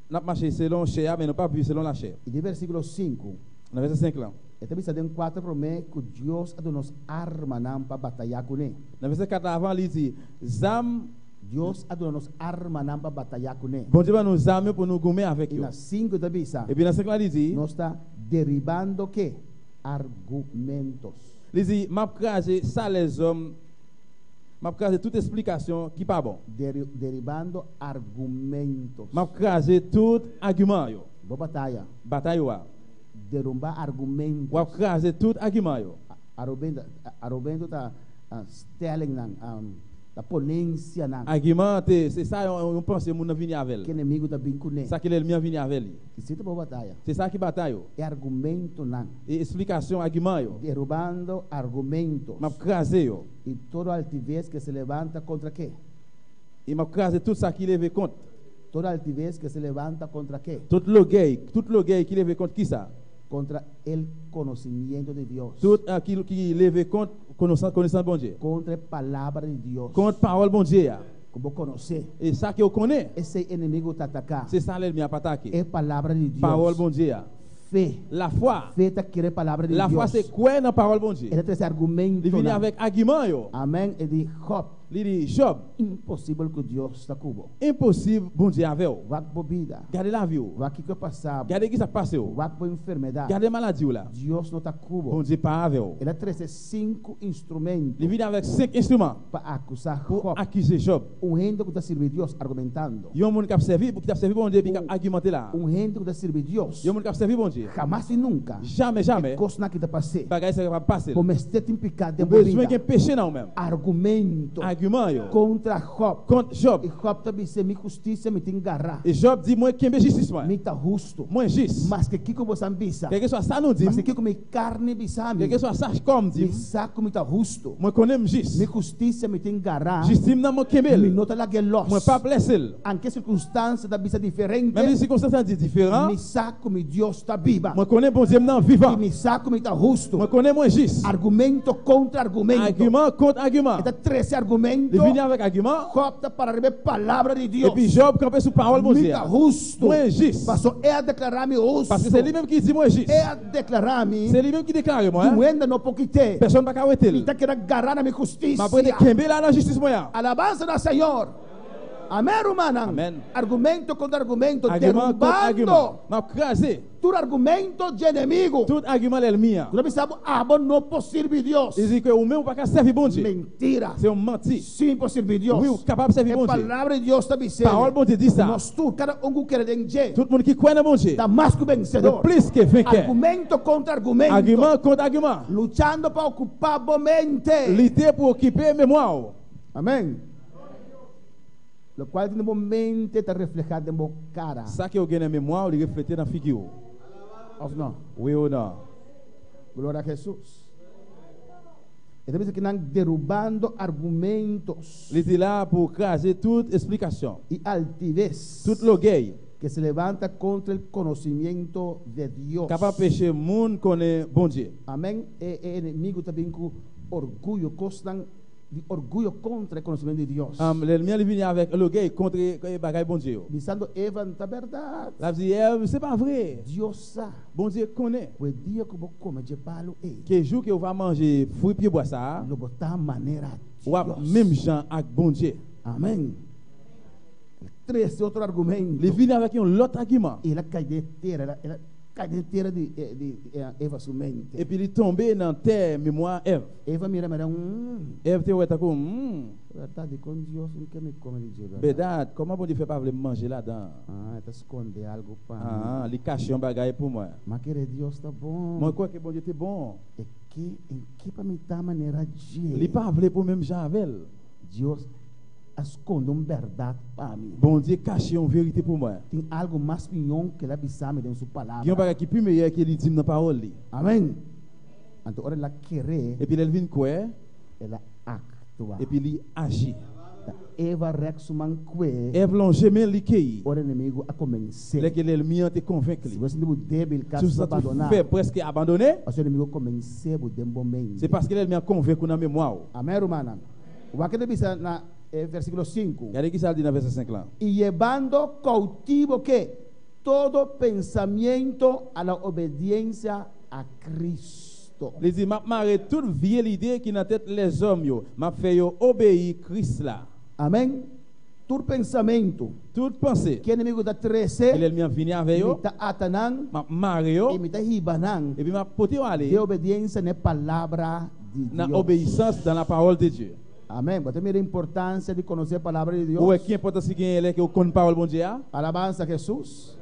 n ap mache selon chè a, men nou pap viv selon lachè. I den versíkulo sinku. Nan vèsè 5 lan. E ta bisa den kuater promé ku Dios a duna nos armanan pa batayá kuné. Nan vèsè 4 avan li di, Zam. Dios a duna nos armanan pa batayá kuné. Bondye ban nou zam yo pou nou goumen avèk I yo. na sinku ta bisa. Epi nan 5 la li di. Nos ta deribando ke? Argumentos. Li di, M ap kraze sa lèzòm, m ap kraze tout esplikasyon ki pa bon. Deribando argumentos. M ap kraze tout agiman yo. Bo bataya. Batay ou a. Derumba argumentos. W ap kraze tout agiman yo. Argumento ta stellingnan. Ta ponensianan. Agiman te, se sa yon panse moun nan vini avè l. Ki enemigu ta bin kuné. Sa ki lèlmi an vini avè li. Esei ta bo bataya. Se sa ki batay yo. E argumentonan. E esplikasyon agiman yo. Derubando argumentos. M ap kraze yo. I todo altivez ke se levanta kontra ke? I m ap kraze tout sa ki leve kont. Todo altivez ke se levanta kontra ke? Tout logèy, tout logèy ki leve kont kisa? Kontra el konosimiento de Dios. Tout ki leve kont. Konosans, konesans Bondye. Kontra e palabra di Dios. Kont pawòl Bondye a. Ku bo konosé. E sa ke ou konnen. Esei enemigu ta ataká. Se sa lènmi ap atake. E palabra di Dios. Pawòl Bondye a. Fe. Lafwa. Fe ta kere palabra di Dios. Lafwa se kwè nan pawòl Bondye. E ta trese argumentonan. Li vini avèk agiman yo. Amèn. E di Jòb. Li di Jòb. Imposibel ku Dios ta ku bo. Enposib Bondye avè w. Wak bo bida. Gade lavi w. Wak kiko pasa bo. Gade kisa k pase w. Wak bo enfermedat. Gade maladi w la. Dios no ta ku bo. Bondye pa avè w. El a trese sinku instrumento. Li vini avèk senk enstriman. Pa akusá Pou Jòb. akize Jòb. Un hende ku ta sirbi Dios argumentando. Yon moun k ap sèvi, ki t ap sèvi Bondye epi k ap agimante la a. Un hende ku ta sirbi Dios. Yon moun k ap sèvi Bondye. Hamas i nunka. Jamè, jamè. E kosnan ki ta pas'é. Bagay sa kapab pase l. Bo mester tin piká den Ou bo bezwen bida. gen peche nan ou menm. Argumento. Agiman yo. Kontra Jòb. Kont Jòb. I Jòb ta bis'é, Mi hustisia mi tin gará. E Jòb di, Mwen kenbe jistis mwen. Mi ta hustu. Mwen jis. Maske kiko bo sa bisa. Kèlkeswa sa nou di m. Maske kiko mi karni bisa mi. Kèlkeswa sa kò m di m. Mi sa ku mi ta hustu. Mwen konnen m jis. Mi hustisia mi tin gará. Jistis m nan mwen kenbe l. Mi no ta lag'é lòs. Mwen pap lèse l. Anke sirkunstansia ta bisa diferente. Menm si sikonstans la di diferan. Mi sa ku mi Dios ta biba. Mwen konnen Bondye m nan vivan. I mi sa ku mi ta hustu. Mwen konnen mwen jis. Argumento kontra argumento. Agiman kont agiman. E ta trese argumento. Li vini avèk agiman. Jòb ta para riba e palabra di Dios. Epi Jòb kanpe sou pawòl Bondye Mi a. ta hustu. Mwen jis. Paso e a deklará mi hustu. Paske se li menm ki di mwen jis. E a deklará mi. Se li menm ki deklare mwen. Ku hende no por kit'é. Pèsonn pa ka wete l. Mi ta keda gará na mi hustisia. M ap rete kenbe la nan jistis mwen an. Alabansa na Señor. Amén, rumannan. Amén. Argumento kontra argumento, Agiman kont agiman. derumbando M ap kraze. tur argumento dje enemigu. Tout agiman lèlmi an. Ku ta bisa bo, Abo no por sirbi Dios. Li di ke ou menm ou pa ka sèvi Bondye. Mentira. Se yon manti. Si mi por sirbi Dios. Wi, ou kapab sèvi E Bondye. Palabra di Dios ta bis'é. Pawòl Bondye di sa. Nos tur, kada un ku kere den dje. Tout moun ki kwè nan Bondye. Ta mas ku vensedor. Yo plis ke venkè. Argumento kontra argumento. Agiman kont agiman. Luchando pa okupá bo mente. Lite pou okipe memwa ou. Amén. Lokual tin den bo mente ta reflehá den bo kara. Sa ke ou gen nan memwa ou li reflete nan figi ou. Òf no? Wi ou non? Gloria a Jesus. E ta bisa ki nan derubando argumentos. Li di la pou kraze tout esplikasyon. I altivez. Tout logèy. Ke se levanta kontra el konosimiento de Dios. Kap anpeche moun konnen Bondye. Amén. E enemigu ta bin ku orguyo, kosnan. Di orguyo kontra e konosementu di Dios. Lènmi an li vini avèk logèy kontre bagay Bondye yo. Bisando Eva, N ta bèrdat. L ap di Èv, Se pa vre. Dios sa. Bondye konnen. Ku e dia ku bo kome dje palu ei. Ke jou ke ou va manje fwi pyebwa sa a. Lo bo ta manera Dios. W ap menm jan ak Bondye. Amèn. El trese otro argumento. Li vini avèk yon lòt agiman. El a kai den tera, el a kai den tera di Eva su mente. Epi li tonbe nan tè memwa Èv. Eva mira mira umm. Èv te wè tankou umm. Bèrdat di kon Dios un ke mi kome di dje bèrdat. Bèrdat kòman Bondye fè pa vle m manje ladan. Ah e ta skonde algu pa mi. Ah li kache yon bagay pou mwen. Ma kere Dios ta bon. Mwen kwè ke Bondye te bon. E ke en ke pa mi ta manera dje. Li pa vle pou menm jan avè l. Dios a skonde un bèrdat pa mi. Bondye kache yon verite pou mwen. Tin algu mas miyon ke el a bisa mi den su palabra. Gen yon bagay ki pi meyè ke li di m nan pawòl li. Amen. Anto ora el a keré. Epi lè l vin kwè. El a aktua. Epi li aji. Ta Eva rèk su man kue. Èv lonje men li keyi. Ora enemigu a komens'é. Lè ke lèlmi an te konvenk li. Si bo sinti bo débil, Si kasi w bo santi w abandoná. fèb, prèske abandone. Pasobra enemigu a komens'é bo den bo mente. Se paske lèlmi an konvenk ou nan memwa w. Amèn, rumannan. Wak ke ta bisa na e versíkulo sinku. Gade kisa l di nan vèsè 5 lan. I yebando koutivo ke todo pensamiento a la obediensia a Cristo. Li di, M ap mare tout vye lide ki nan tèt lèzòm yo, m ap fè yo obeyi Kris la. Amèn. Tur pensamentu. Tout panse. Ku enemigu ta trese. Ke lènmi an vini avè yo. Mi ta ata nan. M ap mare yo. I mi ta hiba nan. Epi m ap pote yo ale. Den obediensia na e palabra di Dios. Nan obeyisans dan la pawòl de Dye. Amèn. Bo ta mira importansia di konosé e palabra di Dios? Ou wè ki enpòtans ki genyen lè ke ou konn pawòl Bondye a? Alabansa Hesus.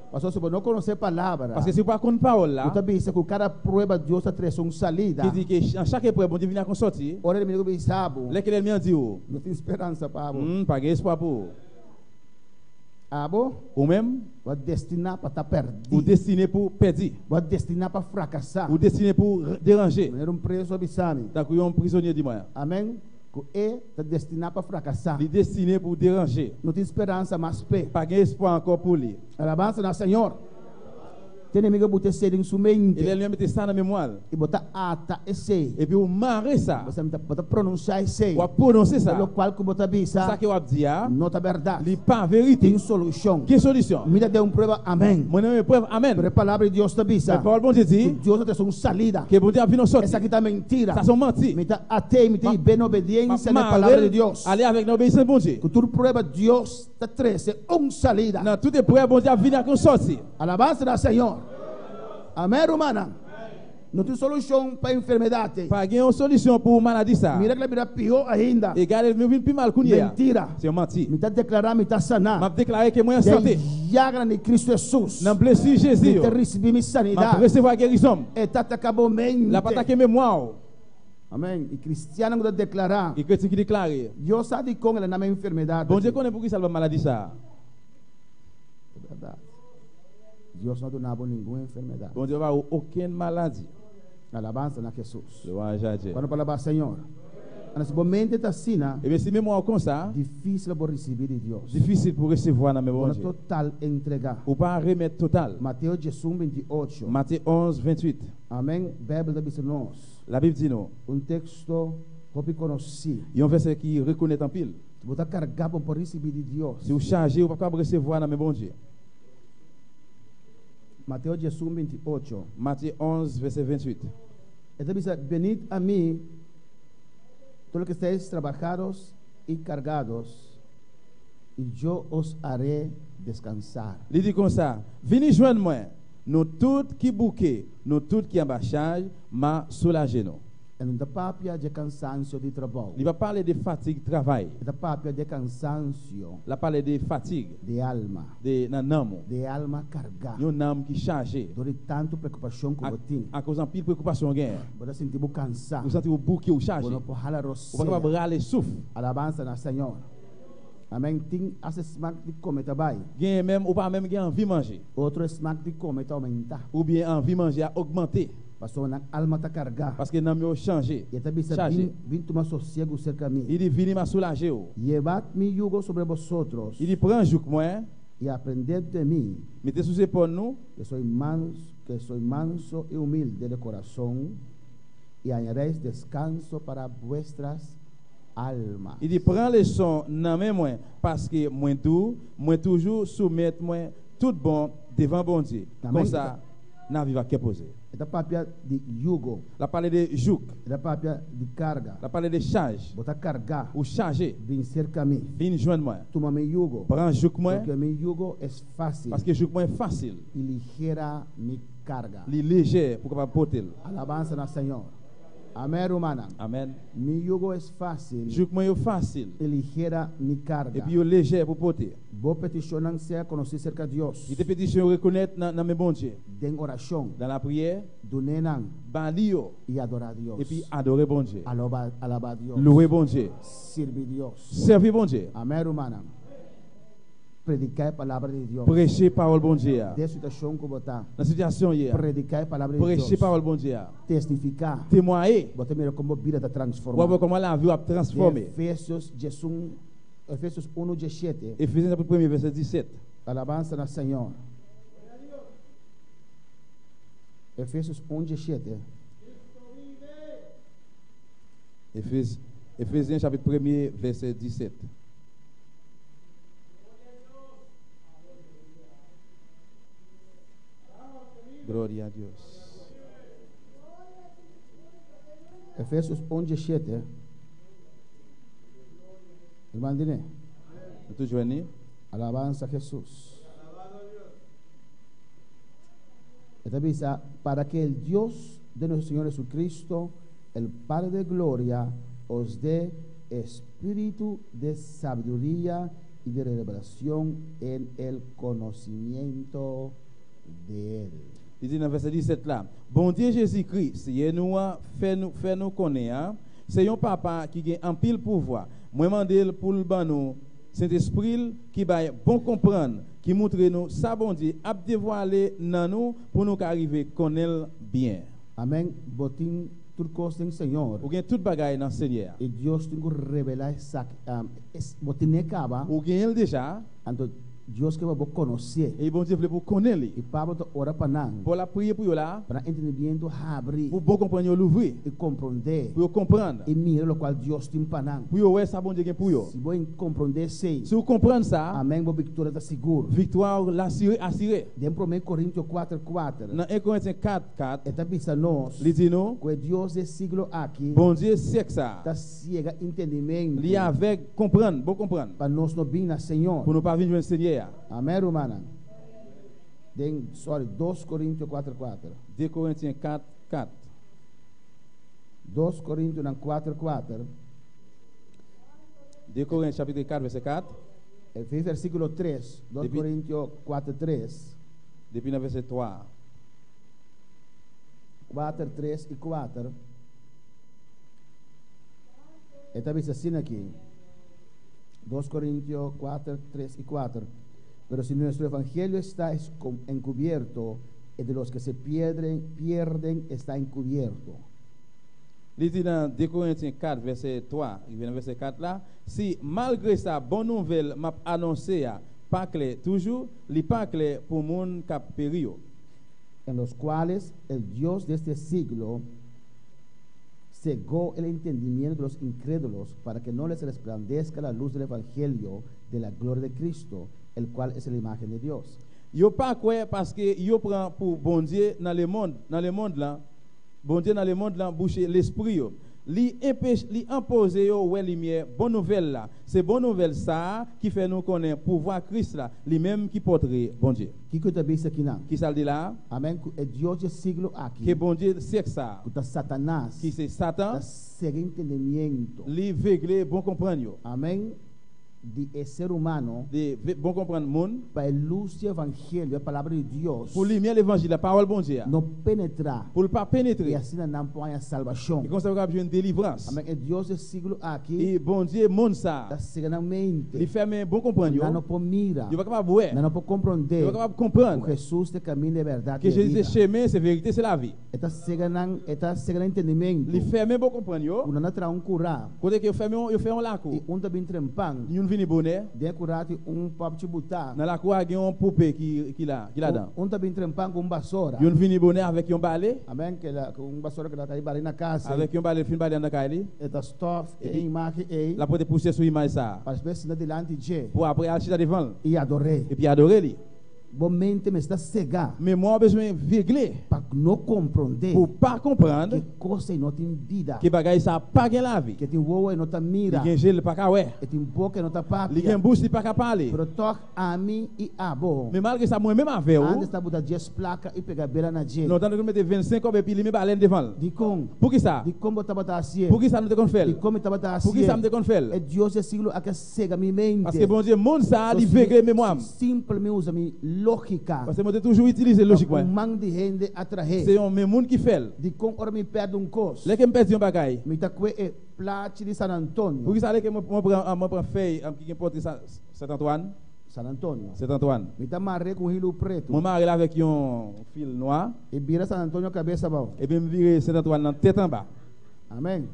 Pasobra si bo no konosé palabra. Paske si ou pa konn pawòl la. Bo ta bisa ku kada prueba Dios ta trese un salida. Ki di ke nan chak eprèv Bondye vini ak yon sòti. Ora enemigu bisa bo. Lè ke lènmi an di ou. No tin speransa pa bo. Pa gen espwa pou ou. Abo. Ou menm. Bo a destiná pa ta pèrdí. Ou destine pou pèdi. Bo a destiná pa frakasá. Ou destine pou deranje. Manera un prezu a bisa mi. Tankou yon prizonye di mwen. Amèn. Ku e ta destiná pa frakasá. Li destine pou deranje. No tin speransa mas p'e. Pa gen espwa ankò pou li. Alabansa na Señor. Te enemigo a buta esei den su mente. E lèlmi a mete sa nan memwa l. I bo ta ata esei. Epi ou mare sa. Bo sa bo ta pronunsiá esei. Ou ap pwononse sa. E lokual ku bo ta bisa. Sa ke w ap di a. No ta bèrdat. Li pa verite. Tin solushon. Gen solisyon. Mi ta den un prueba, amèn. Mwen nan yon eprèv, amèn. Pero e palabra di Dios ta bisa. Men pawòl Bondye di. Ku Dios ta trese un salida. Ke Bondye ap vin yon sòti. Esaki ta mentira. Sa se yon manti. Mi ta at'é i mi ta hib'é na obediensia na e palabra di Dios. Ale avèk nan obeyisans Bondye. Ku tur prueba Dios ta trese un salida. Nan tout eprèv Bondye ap vini ak yon sòti. Alabansa na Señor. Amèn rumannan. No tin solushon pa enfermedat ei. Pa gen yon solisyon pou maladi sa. Mira ku el a bira pió ainda. E gade li vin pi mal kounye a. Mentira. Se yon manti. Mi ta deklará mi ta saná. M ap deklare ke mwen an sante. Den yaganan di Kristu Hesus. Nan blesi Jezi yo. Mi ta risibí mi sanidat. M ap resevwa gerizon m. E ta ataka bo mente. L ap atake memwa w. Amèn. I kristiannan ku ta deklará. I kretyen ki deklare. Dios sa dikon el a na mi enfermedat aki. Bondye konnen poukisa l ban m maladi sa a. Ta bèrdat. Dios no a duna bo ningun enfermedat. Bondye pa ba ou okenn maladi. Alabansa na Hesus. Louange a Dieu. Cuando pa alaba Señor. Anto si bo mente ta asina. Ebyen si memwa ou konsa. Dificil bo ricibi di Dios. Dificil pou resevwa nan men Bo no Bondye. total entrega. Ou pa remet total. Mateo 11, 28. Matye 11, 28. Amen. Bijbel ta bisa nos. Labib di nou. Un texto hopi conoci. Yon vèsè ki rekonèt anpil. Si bo ta carga bo por ricibi di Dios. Si ou chaje ou pap kapab resevwa nan men Bondye. Mateo 11, 28. Matye 11, vèsè 28. E ta bisa, Benid a mi, todo lo que estáis trabajados y cargados, y yo os haré descansar. Li di konsa, Vini jwenn mwen, nou tout ki bouke, nou tout ki anba chaj, m'a soulaje nou. E no ta papia dje kansansio di trabou. Li pa pale de fatig travay. E ta papia dje kansansio. L ap pale de fatig. Di alma. De nan nanm ou. Di alma kargá. Yon nanm ki chaje. Dor di tantu preokupashon ku bo tin. Akoz anpil preokupashon ou genyen. Bo ta sinti bo kansá. Ou santi ou bouke, ou chaje. Bo no por hala rosea. Ou pa kapab rale souf. Alabansa na Señor. Amèn. Tin hasta e smak di kome ta bai. Genyen menm ou pa menm gen anvi manje. Otro e smak di kome ta oumentá. Oubyen anvi manje a ogmante. Pasobra nan alma ta kargá. Paske nanm yo chanje. I e ta bisa, Chaje. Bin, bin tuma sosiegu serka mi. I di, Vini, m'a soulaje ou. Llevad mi yugo sobre bosotros. I di, Pran jouk mwen. I aprended de mi. Mete sou zepòl nou. Ke soy mans, ke soy manso i humilde de corazón, i hañaréis descanso para vuestras almas. I di, Pran leson nan men mwen, paske mwen dou, mwen toujou soumèt mwen tout bon devan Bondye. Amen. Konsa, n'a viv ak kè poze. E ta papia di yugo. L ap pale de jouk. E ta papia di karga. L ap pale de chaj. Bo ta kargá. Ou chaje. Bin serka mi. Vin jwenn mwen. Tuma mi yugo. Pran jouk mwen. Porque mi yugo es fácil. Paske jouk mwen fasil. Y ligera mi carga. Li lejè pou kapab pote l. Alabansa na Señor. Amén, rumannan. Amèn. Mi yugo es fácil. Jouk mwen yo fasil. Y ligera mi carga. Epi yo lejè pou pote. Bo petishonnan sea konosí serka Dios. Kite petisyon yo rekonèt nan men Bondye. Den orashon. Dan lapriyè. Dun'é nan. Ba li yo. I adorá Dios. Epi adore Bondye. Aloba, alabá Dios. Louwe Bondye. Sirbi Dios. Sèvi Bondye. Amèn, rumannan. Prediká e palabra di Dios. Preche pawòl Bondye a. Den situashon ku bo ta. Nan sitiyasyon ye a. Prediká e palabra di Dios. Preche pawòl Bondye a. Testifiká. Temwaye. Bo ta mira kon bo bida ta transformá. Wap wè kòman lavi w ap transfòme. Den Efesios diesun. Efesios 1, 17. Efezyen chapit premye vèsè 17. Alabansa na Señor. Efesios 1, 17. Efezyen chapit premye vèsè 17. Gloria a Dios. Efesios 1, 17. Hermano, dime. Tout jwenn li? Alabanza a Jesús. E ta bisa, Para que el Dios de nuestro Señor Jesucristo, el Padre de gloria, os dé espíritu de sabiduría y de revelación en el conocimiento de Él. Li di nan vèsè 17 la, Bondye Jezikri, Seyè nou an, fè nou fè nou konnen an, se yon Papa ki gen anpil pouvwa. Mwen mande l pou l ban nou Sentespri l ki bay bon konprann, ki moutre nou sa Bondye ap devwale nan nou pou nou ka rive konnen l byen. Amèn, bo tin tur kos den Señor. Ou gen tout bagay nan Senyè a. I Dios tin ku revelá esaki. Bo tin'é kaba. Ou genyen l deja. Anto Dios ke pa bo konosé. I Bondye vle pou w konnen li. I Pablo ta ora pa nan. Pòl ap priye pou yo la a. Pa nan entendimiento habri. Pou bon konprann yo louvri. I komprondé. Pou yo konprann. I mira lokual Dios tin pa nan. Pou yo wè sa Bondye gen pou yo. Si bo komprondé esei. Si ou konprann sa. Amèn bo viktoria ta sigur. Viktwa ou la sire asire. Den promé Korintio kuater kuater. Nan 1 Korentyen 4, 4. E ta bisa nos. Li di nou. Ku e Dios di e siglo aki. Bondye syèk sa a. Ta siega entendimiento. Li avèg konprann, bon konprann. Pa nos no bin na Señor. Pou nou pa vin jwenn Senyè a. Amèn rumannan. Den, sorry, dos Korintio kuater kuater. De Korintyen 4, 4. Dos Korintionan kuater kuater. De Korintyen chapitre 4 vèsè 4. E fin versíkulo tres, dos Depi. Korintio kuater tres. Depi nan vèsè 3. Kuater, tres i kuater. E ta bisa asina aki, Dos Corintio 4, 3 y 4, Pero si nuestro evangelio está encubierto, el de los que se pierden, pierden está encubierto. Li di nan 2 Korentyen 4, vèsè 3 rive nan vèsè 4 la, Si, malgre sa, bon nouvèl m ap anonse a pa klè toujou, li pa klè pou moun k ap peri yo. En los cuales el Dios de este siglo cegó el entendimiento de los incrédulos para que no les resplandezca la luz del Evangelio de la gloria de Cristo, el cual es la imagen de Dios. Yo pa kwè paske yo pran pou Bondye nan lemond nan lemond lan Bondye nan lemond lan bouche lespri yo. Li enpeche li enpoze yo wè limyè bon nouvèl la. Se bon nouvèl sa a ki fè nou konnen pouvwa Kris la, li menm ki pòtre Bondye. Kiko ta bisa kinan? Ki sa l di la a? Amèn ku e Dios dje siglo aki. Ke Bondye syèk sa a. Ku ta Satanas. Ki se Satan. Ta sega entendimiento. Li vegle bon konprann yo. Amèn di e ser humano. Di bon konprann moun. Pa e lus di evangelio, e palabra di Dios. Pou limyè levanjil la, pawòl Bondye a. No penetrá. Pou l pa penetre. I asina nan por haña salbashon. I konsa yo kapab jwenn delivrans. Amèn e Dios di e siglo aki. I Bondye monn sa a. Ta sega nan mente. Li fèmen bon konprann yo. Nan no por mira. Yo pa kapab wè. Nan no por komprondé. Yo pa kapab konprann. Ku Hesus ta e kaminda, e bèrdat i Ke e Jezi bida. se chemen, se verite, se lavi. E ta sega nan, e ta sega nan entendimentu. Li fèmen bon konprann yo. Ku nan a traha un kurá. Kote ke yo fèmen yon, yo fè yon lakou. I un ta bin trempan. Youn vini bonè. Den e kurá tin un pòpchi butá. Nan lakou a gen yon poupe ki, ki la, ki ladan. Un ta bin trempan ku un basora. Youn vini bonè avèk yon bale. Amèn, ke la, ku un basora ke la ta i bale na kas ei. Avèk yon bale, li fin bale anndan kay li. E ta stòf e Epi, imágen ei. l ap pote pousyè sou imaj sa a. Pa despues sinta dilanti dje. Pou apre al chita devan l. I ador'é. Epi adore li. Bo mente mester ta sega. Memwa w bezwen vegle. Pa no komprondé. Pou w pa konprann. Ke kos ei no tin bida. Ke bagay sa a pa gen lavi. Ke tin wowo ei no ta mira. Li gen je li pa ka wè. E tin boka ei no ta papia. Li gen bouch li pa ka pale. Pero tòg ami i abo. Men malgre sa mwen menm avè w. Antes ta buta djes plaka i pega bela na dje. Nou tande nou mete 25 kòb epi limen balèn devan l. Dikon? Poukisa? Dikon bo tabata hasié? Poukisa nou te konn fè l? Dikon mi tabata hasié? Poukisa m te konn fè l? E Dios di e siglo aki a sega mi mente. Paske Bondye mond sa a li vegle memwa m. Simpel mi usa mi lógika. Paske mwen te toujou itilize lojik Ta mwen. un man di hende a trah'é. Se yon men moun ki fè l. Dikon ora mi pèrdè un kos. Lè ke m pèdi yon bagay. Mi ta kue e plachi di San Antonio. Poukisa lè ke mwen pran mwen pran fèy ki gen pòtre Sent Antwàn. San Antonio. Sent Antwàn. Mi ta mar'é ku un hilu pretu. Mwen mare l avèk yon fil nwa. I bira San Antonio kabes abou. Epi m vire Sent Antwàn nan tèt anba. Amèn.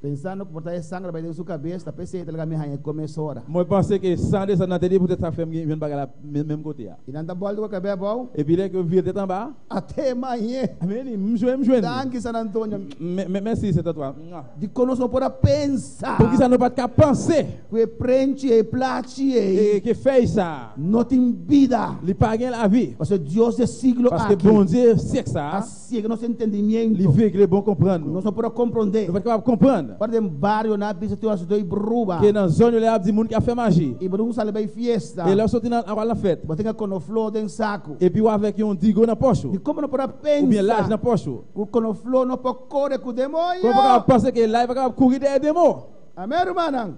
Pensando ku por ta e sanger bai den su kabes, ta p'esei e ta laga mi haña e kome esora. Mwen panse ke san desann nan te di poutèt sa fè m gen jwenn bagay la menm kote a. I nan ta bòltu ku kabè abou. Epi lè ke yo vire tèt anba. Ate mañe. Men li, m jwenn, m jwenn li. Danki San Antonio. Mèsi Sent Antwa. Mwah. Dikon nos no por a pensa. Poukisa nou pa t ka panse. Ku e prenchi ei, plachi ei. E ke fèy sa a. No tin bida. Li pa gen lavi. Pasobra Dios di e siglo Paske aki. Bondye syèk sa a. A siega nos entendimiento. Li vegle bon konprann nou. Nos no por a komprondé. Nou pa t kapab konprann. Ora den bario nan a bisa tin hasidó i bruba. Ke nan zòn yo lè ap di moun ki ap fè maji. I bo tin ku sali bai fiesta. E lè w soti nan al nan fèt. Bo tin a konofló den saku. Epi w avèk yon digo nan pòch ou. Di komo no por a Oubyen laj pensa. nan pòch ou. Ku konofló no por kore ku demoño. Komo pa kapab panse ke laj pa kapab kouri dèyè demo. Amèn rumannan.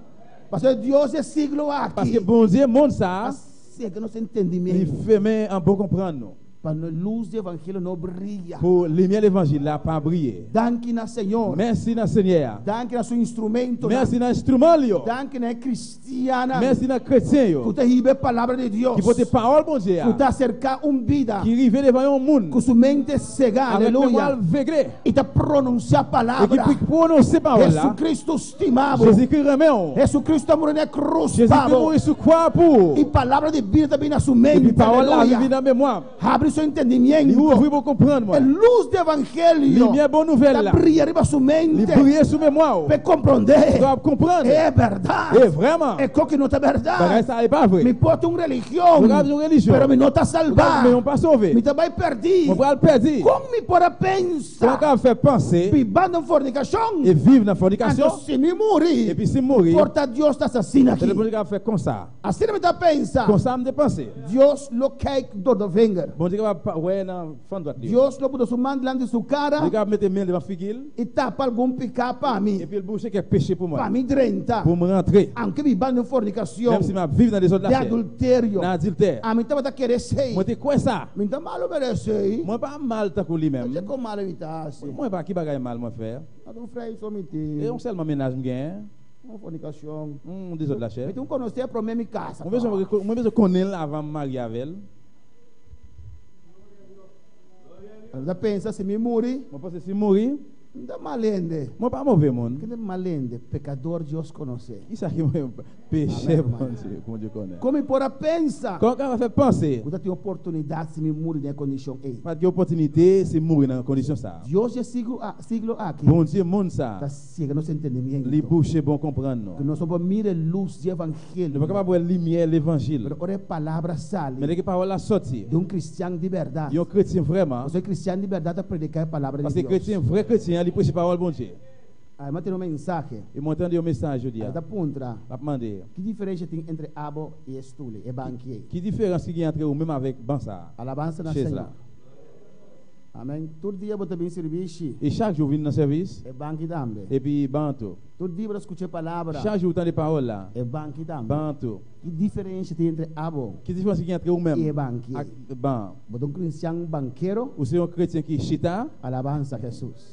Pasobra Dios di e siglo aki. Paske Bondye mond sa a. A siega nos entendimiento. Li femen an bon konprann nou. Pa no lus di evangelio no bria. Pou limyè levanjil la pa briye. Danki na Señor. Mèsi na Senyè a. Danki na su instrumentonan. Mèsi na instruman li yo. Danki na e kristiannan. Mèsi na kretyen yo. Ku ta hiba e palabra di Dios. Ki pote pawòl Bondye a. Ku ta aserká un bida. Ki rive devan yon moun. Ku su mente segá. Avèk Aleluya. memwa l vegle. I ta pronunsiá palabra. E ki prononse pawòl la. Hesukristu stima bo. Jezikri renmen w. Hesukristu a muri na e krus pa bo. Jezikri muri sou kwa pou ou. I palabra di bida ta bini na su mente. Epi pawòl lavi Aleluya. vini nan memwa m. Habri su entendimiento. Li ouvri bon konprann E mwen. lus di evangelio. Limyè bon nouvèl Ta la. bria riba su Li mente. briye sou memwa w. P'e komprondé. Pou kapab konprann. E bèrdat. E vrèman. E ko ki no ta bèrdat. Bagay sa e pa vre. Mi por tin un religion. Mwen kapab gen yon relijyon. Pero mi no ta salbá. Men mwen pa sove. Mi ta bai pèrdí. Mwen pral pèdi. Kon mi por a pensa. Kòman kapab fè panse. Biba den fornikashon. E viv nan fònikasyon. Anto si mi muri. Epi si m muri. Por ta Dios ta asasina aki. Tele Bondye kapab fè konsa. Asina mi ta pensa. Konsa m te panse. Dios lo kijk door de vinger. Bondye kapab wè nan fon dwat li yo. Dios lo buta su man dilanti su kara. Li kapab mete men l devan figi l. I tapa algun piká pa mi. Epi l bouche kèk peche pou mwen. Pa mi drenta. Pou m rantre. Aunke biba den fornikashon. Menm si m ap viv nan dezòd Den lachè. adulterio. Nan adiltè. Ami tabata kere esei. Mwen te kwè sa. Mi ta malo pero esei. Mwen pa mal tankou li menm. Oye kon malo mi ta hasi. Mwen pa ki bagay mal mwen fè. Ta un frei so mi tin. E yon sèlman mennaj m genyen. Un fornikashon. Un dezòd lachè. Mi tin konosé promé mi kasa. Mwen bezwen konnen l avan m marye avè l. Mi ta pensa si mi muri. Mwen panse si m muri. Mi ta mal hende. Mwen pa move moun. Kende mal hende? Pekador Dios konosé. Kisa ki mwen peche Bondye Bondye konnen. Kon mi por a pensa. Kon ka fè panse. Ku ta tin oportunidat si mi muri den e kondishon ei. Pa t gen opòtinite si m muri nan kondisyon sa a. Dios di e siglo a siglo aki. Bondye mond sa a. Ta siega nos entendimiento. Li bouche bon konprann nou. Ku nos no por mira e lus di evangelio. Nou pa kapab wè limyè levanjil. Pero ora e palabra sali. Men lè ke pawòl la sòti. Di un kristian di bèrdat. Yon kretyen vrèman. Pasobra e kristian di bèrdat ta prediká e palabra di Dios. Paske kretyen, vrè kretyen an, li preche pawòl Bondye. Ai, mi a tene un mensahe. I mwen tande yon mesaj jodi a. Ai ta puntra. L ap mande. Ki diferensha tin entre abo i e stuli, e banki ei? Ki diferans ki gen antre ou menm avèk ban sa a, Alabansa na chez la? Señor. Amèn. Tur dia bo ta bin sirbishi. I chak jou ou vin nan sèvis. E banki tambe. Epi ban an tou. Tur dia bo ta skucha e palabra. Chak jou ou tande pawòl la. E banki tambe. Ban an tou. Ki diferensha tin entre abo. Ki diferans ki gen antre ou menm. I e banki. Ak ban an. Bo ta un kristian bankero. Ou se yon kretyen ki chita. Alabansa Hesus.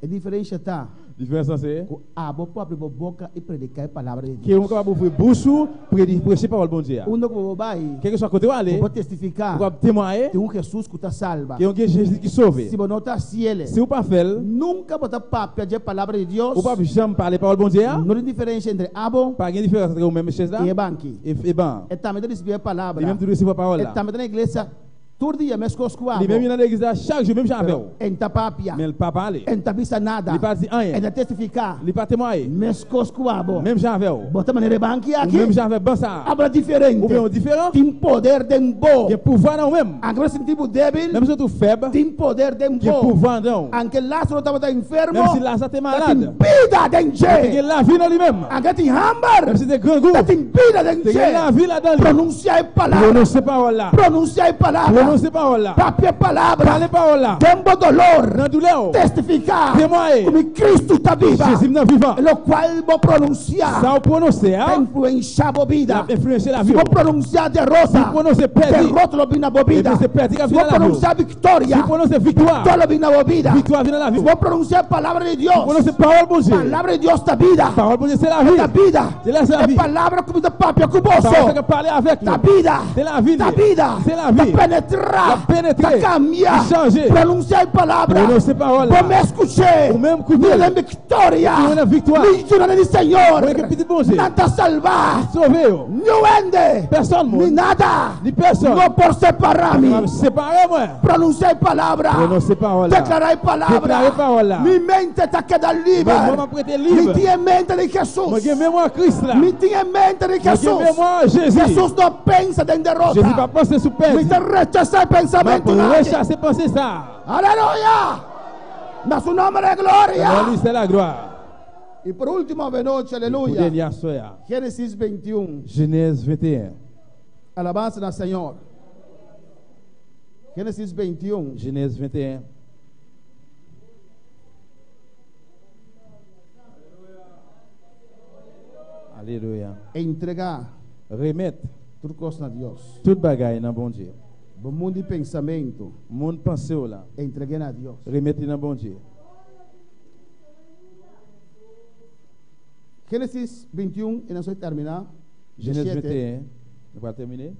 E diferensha ta. Diferans lan se. Ku abo por abri bo boka i prediká e palabra di Dios. Ke ou kapab ouvri bouch ou predi preche pawòl Bondye a. Unda ku bo bai. Kèlkeswa kote ou ale. Bo por testifiká. Ou kapab temwaye. Tin un Hesus ku ta salba. Ke yon gen Jezi ki sove. Si bo no ta hasiel. Si ou pa fè l. Nunka bo ta papia dje palabra di Dios. Ou pap janm pale pawòl Bondye a. No tin diferensha entre abo. Pa gen diferans antre ou menm chez la. I e banki. E ban an. E tambe ta risibí e palabra. Li menm tou resevwa pawòl la. E tambe ta na iglesia. Tur dia meskos ku abo. Li menm li nan legliz la chak jou menm jan avè w. Pero e n'ta papia. Men l pa pale. E n'ta bisa nada. Li pa di anyen. E n'ta testifiká. Li pa temwaye. Meskos ku abo. Menm jan avè w. Bo ta manera e banki aki. Ou menm jan avè ban sa a. Abo ta diferente. Oubyen ou diferan. Tin poder den bo. Gen pouvwa nan ou menm. Anke bo ta sinti bo debil. Menm si ou fèb. Tin poder den bo. Gen pouvwa andan w. Anke Lázaro tabata enfermo. Menm si Laza te malad. Ta tin bida den dje. Te gen lavi nan li menm. Anke tin hamber. Menm si te grangou. Ta tin bida den dje. Te gen lavi ladan li. Pronunsia e palabra. Prononse pawòl la. Pronunsia e palabra. Prononse pawòl la. Papia e palabra. Pale pawòl la. Den bo dolor. Nan doulè ou. Testifiká. Temwaye. Ku mi Kristu ta biba. Jezi m nan vivan. E lokual bo pronunsiá. Sa ou prononse a. Ta influenshá bo bida. L ap enfluense lavi Si ou. bo pronunsiá derota. Si ou prononse pèdi. Derota lo bin na bo bida. Ebyen se pèdi k ap Si vin bo nan lavi ou. pronunsiá viktoria. Si ou prononse viktwa. Viktwa lo bin na bo bida. Viktwa vin nan lavi Si ou. bo pronunsiá e palabra di Dios. Si ou prononse pawòl Bondye. Palabra di Dios ta bida. Pawòl Bondye se lavi. Ta bida. Se la se E lavi. palabra ku mi ta papia ku boso. Pawòl sa k ap pale avèk nou. Ta bida. Se lavi li Ta ye. bida. Se lavi. Ta penetrá. penetrá. La penetre. Ta kambia. Li chanje. Pronunsiá e palabra. Pronunsia e pawòl la. Bo mes skuch'é. Ou menm koute. Mi ta den viktoria. Mi nan viktwa. Mi yunan di Señor. Mwen ke pitit Bondye. Nan ta salvá. Li sove yo. Niun hende. Pèsòn moun. Ni nada. Ni pèsòn. No por separá mi. Kapab separe mwen. Pronunsiá e palabra. Prononse pawòl la. Deklará e palabra. Deklare pawòl la. Mi mente ta keda liber. Mwen mwen ap rete lib. Mi tin e mente di Hesus. Mwen gen memwa Kris la. Mi tin e mente di Mwen gen Hesus. memwa Jezi. Hesus no pensa den derota. Jezi pa panse sou pèdi. Mi ta rechasá e Mwen pensamentunan ap aki. rechase panse sa a. Aleluya! Na su nomber e gloria. Na li se la glwa. I por ultimo avenochi, Pou aleluya. dènye aswè a. Genesis 21. Jenèz 21. Alabansa na Señor. Genesis 21. Jenèz 21. Aleluya. Entregá. Remèt. Tur kos na Dios. Tout bagay nan Bondye. Bo mundu di pensamentu. Mond panse w la. Entreg'é na Dios. Remèt li nan Bondye. Génesis 21 i nan so terminá. Jenèz 21, nou pral tèmine.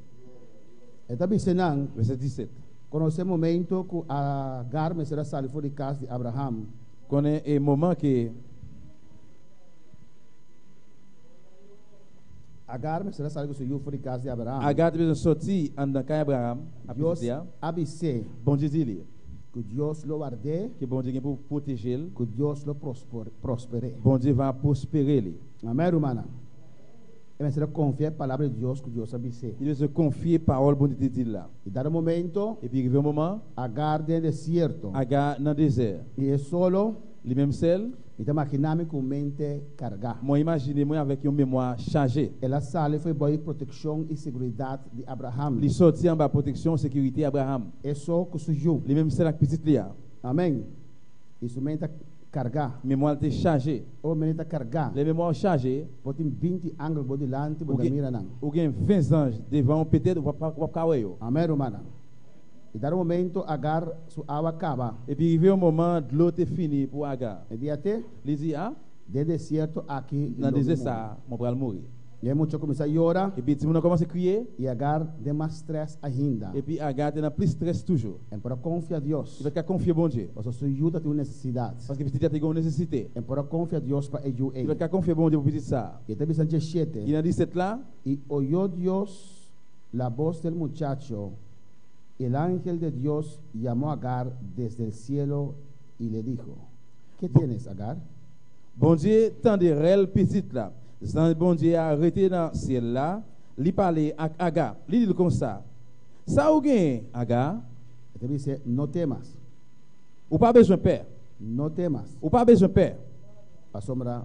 E ta bisa nan. Vèsè 17. Konosé momento ku Agar mester a sali for di kas di Abraham. Konnen e moman ke. Agar mester a sali ku su yu for di kas di Abraham. Agar te bezwen soti anndan kay Abraham a Dios pitit li a. a bis'é. Bondye di li. Ku Dios lo ward'é. Ke Bondye gen pou pwoteje l. Ku Dios lo prosper'é. Bondye va pwospere li. Amèn, rumannan. E mester a konfia e palabra di Dios ku Dios a bis'é. Li mester konfia e pawòl Bondye te di l la. I dado momento. Epi rive yon moman. Agar den desierto. Agar nan dezè. I e solo. Li menm sèl. Mi ta makiná mi ku un mente kargá. Mwen imajine mwen avèk yon memwa chaje. El a sali fo'i bou protekshon i seguridat di Abraham. Li sòti anba pwoteksyon, sekirite Abraham. E so ku su yu. Li menm sèl ak pitit li a. Amèn. I su mente a kargá. Memwa l te chaje. O mente ta kargá. Lè memwa w chaje. Bo tin 20 angel bo dilanti, bo ta mira nan. Ou gen 20 zanj devan w, petèt ou pap ka wè yo. Amèn, rumannan. I dado momento Agar su awa kaba. Epi rive yon moman dlo te fini pou Agar. E di a te. Li di, A. Den desierto aki Nan lo mi dezè muri. sa a, mwen pral muri. I e mucha kuminsá yora. Epi timoun nan kòmanse kriye. I Agar den mas strès ainda. Epi Agar te nan plis strès toujou. En por a konfia Dios. Li pa t ka konfia Bondye. Pasobra su yu ta tin un nesesidat. Paske pitit la te gen yon nesesite. En por a konfia Dios pa e yu ei. Li pa t ka konfia Bondye pou pitit sa a. I e ta bisa 17. I nan 17 la. I oyó Dios la bos del muchacho. El ángel de Dios llamó a Agar desde el cielo y le dijo, ¿Qué tienes, Agar? Bondye tande rèl pitit la. Zanj Bondye a rete nan syèl la, li pale ak Aga, li di l konsa, Sa ou genyen, Aga? E te bis'é, No temas. Ou pa bezwen pè. No temas. Ou pa bezwen pè. Pasobra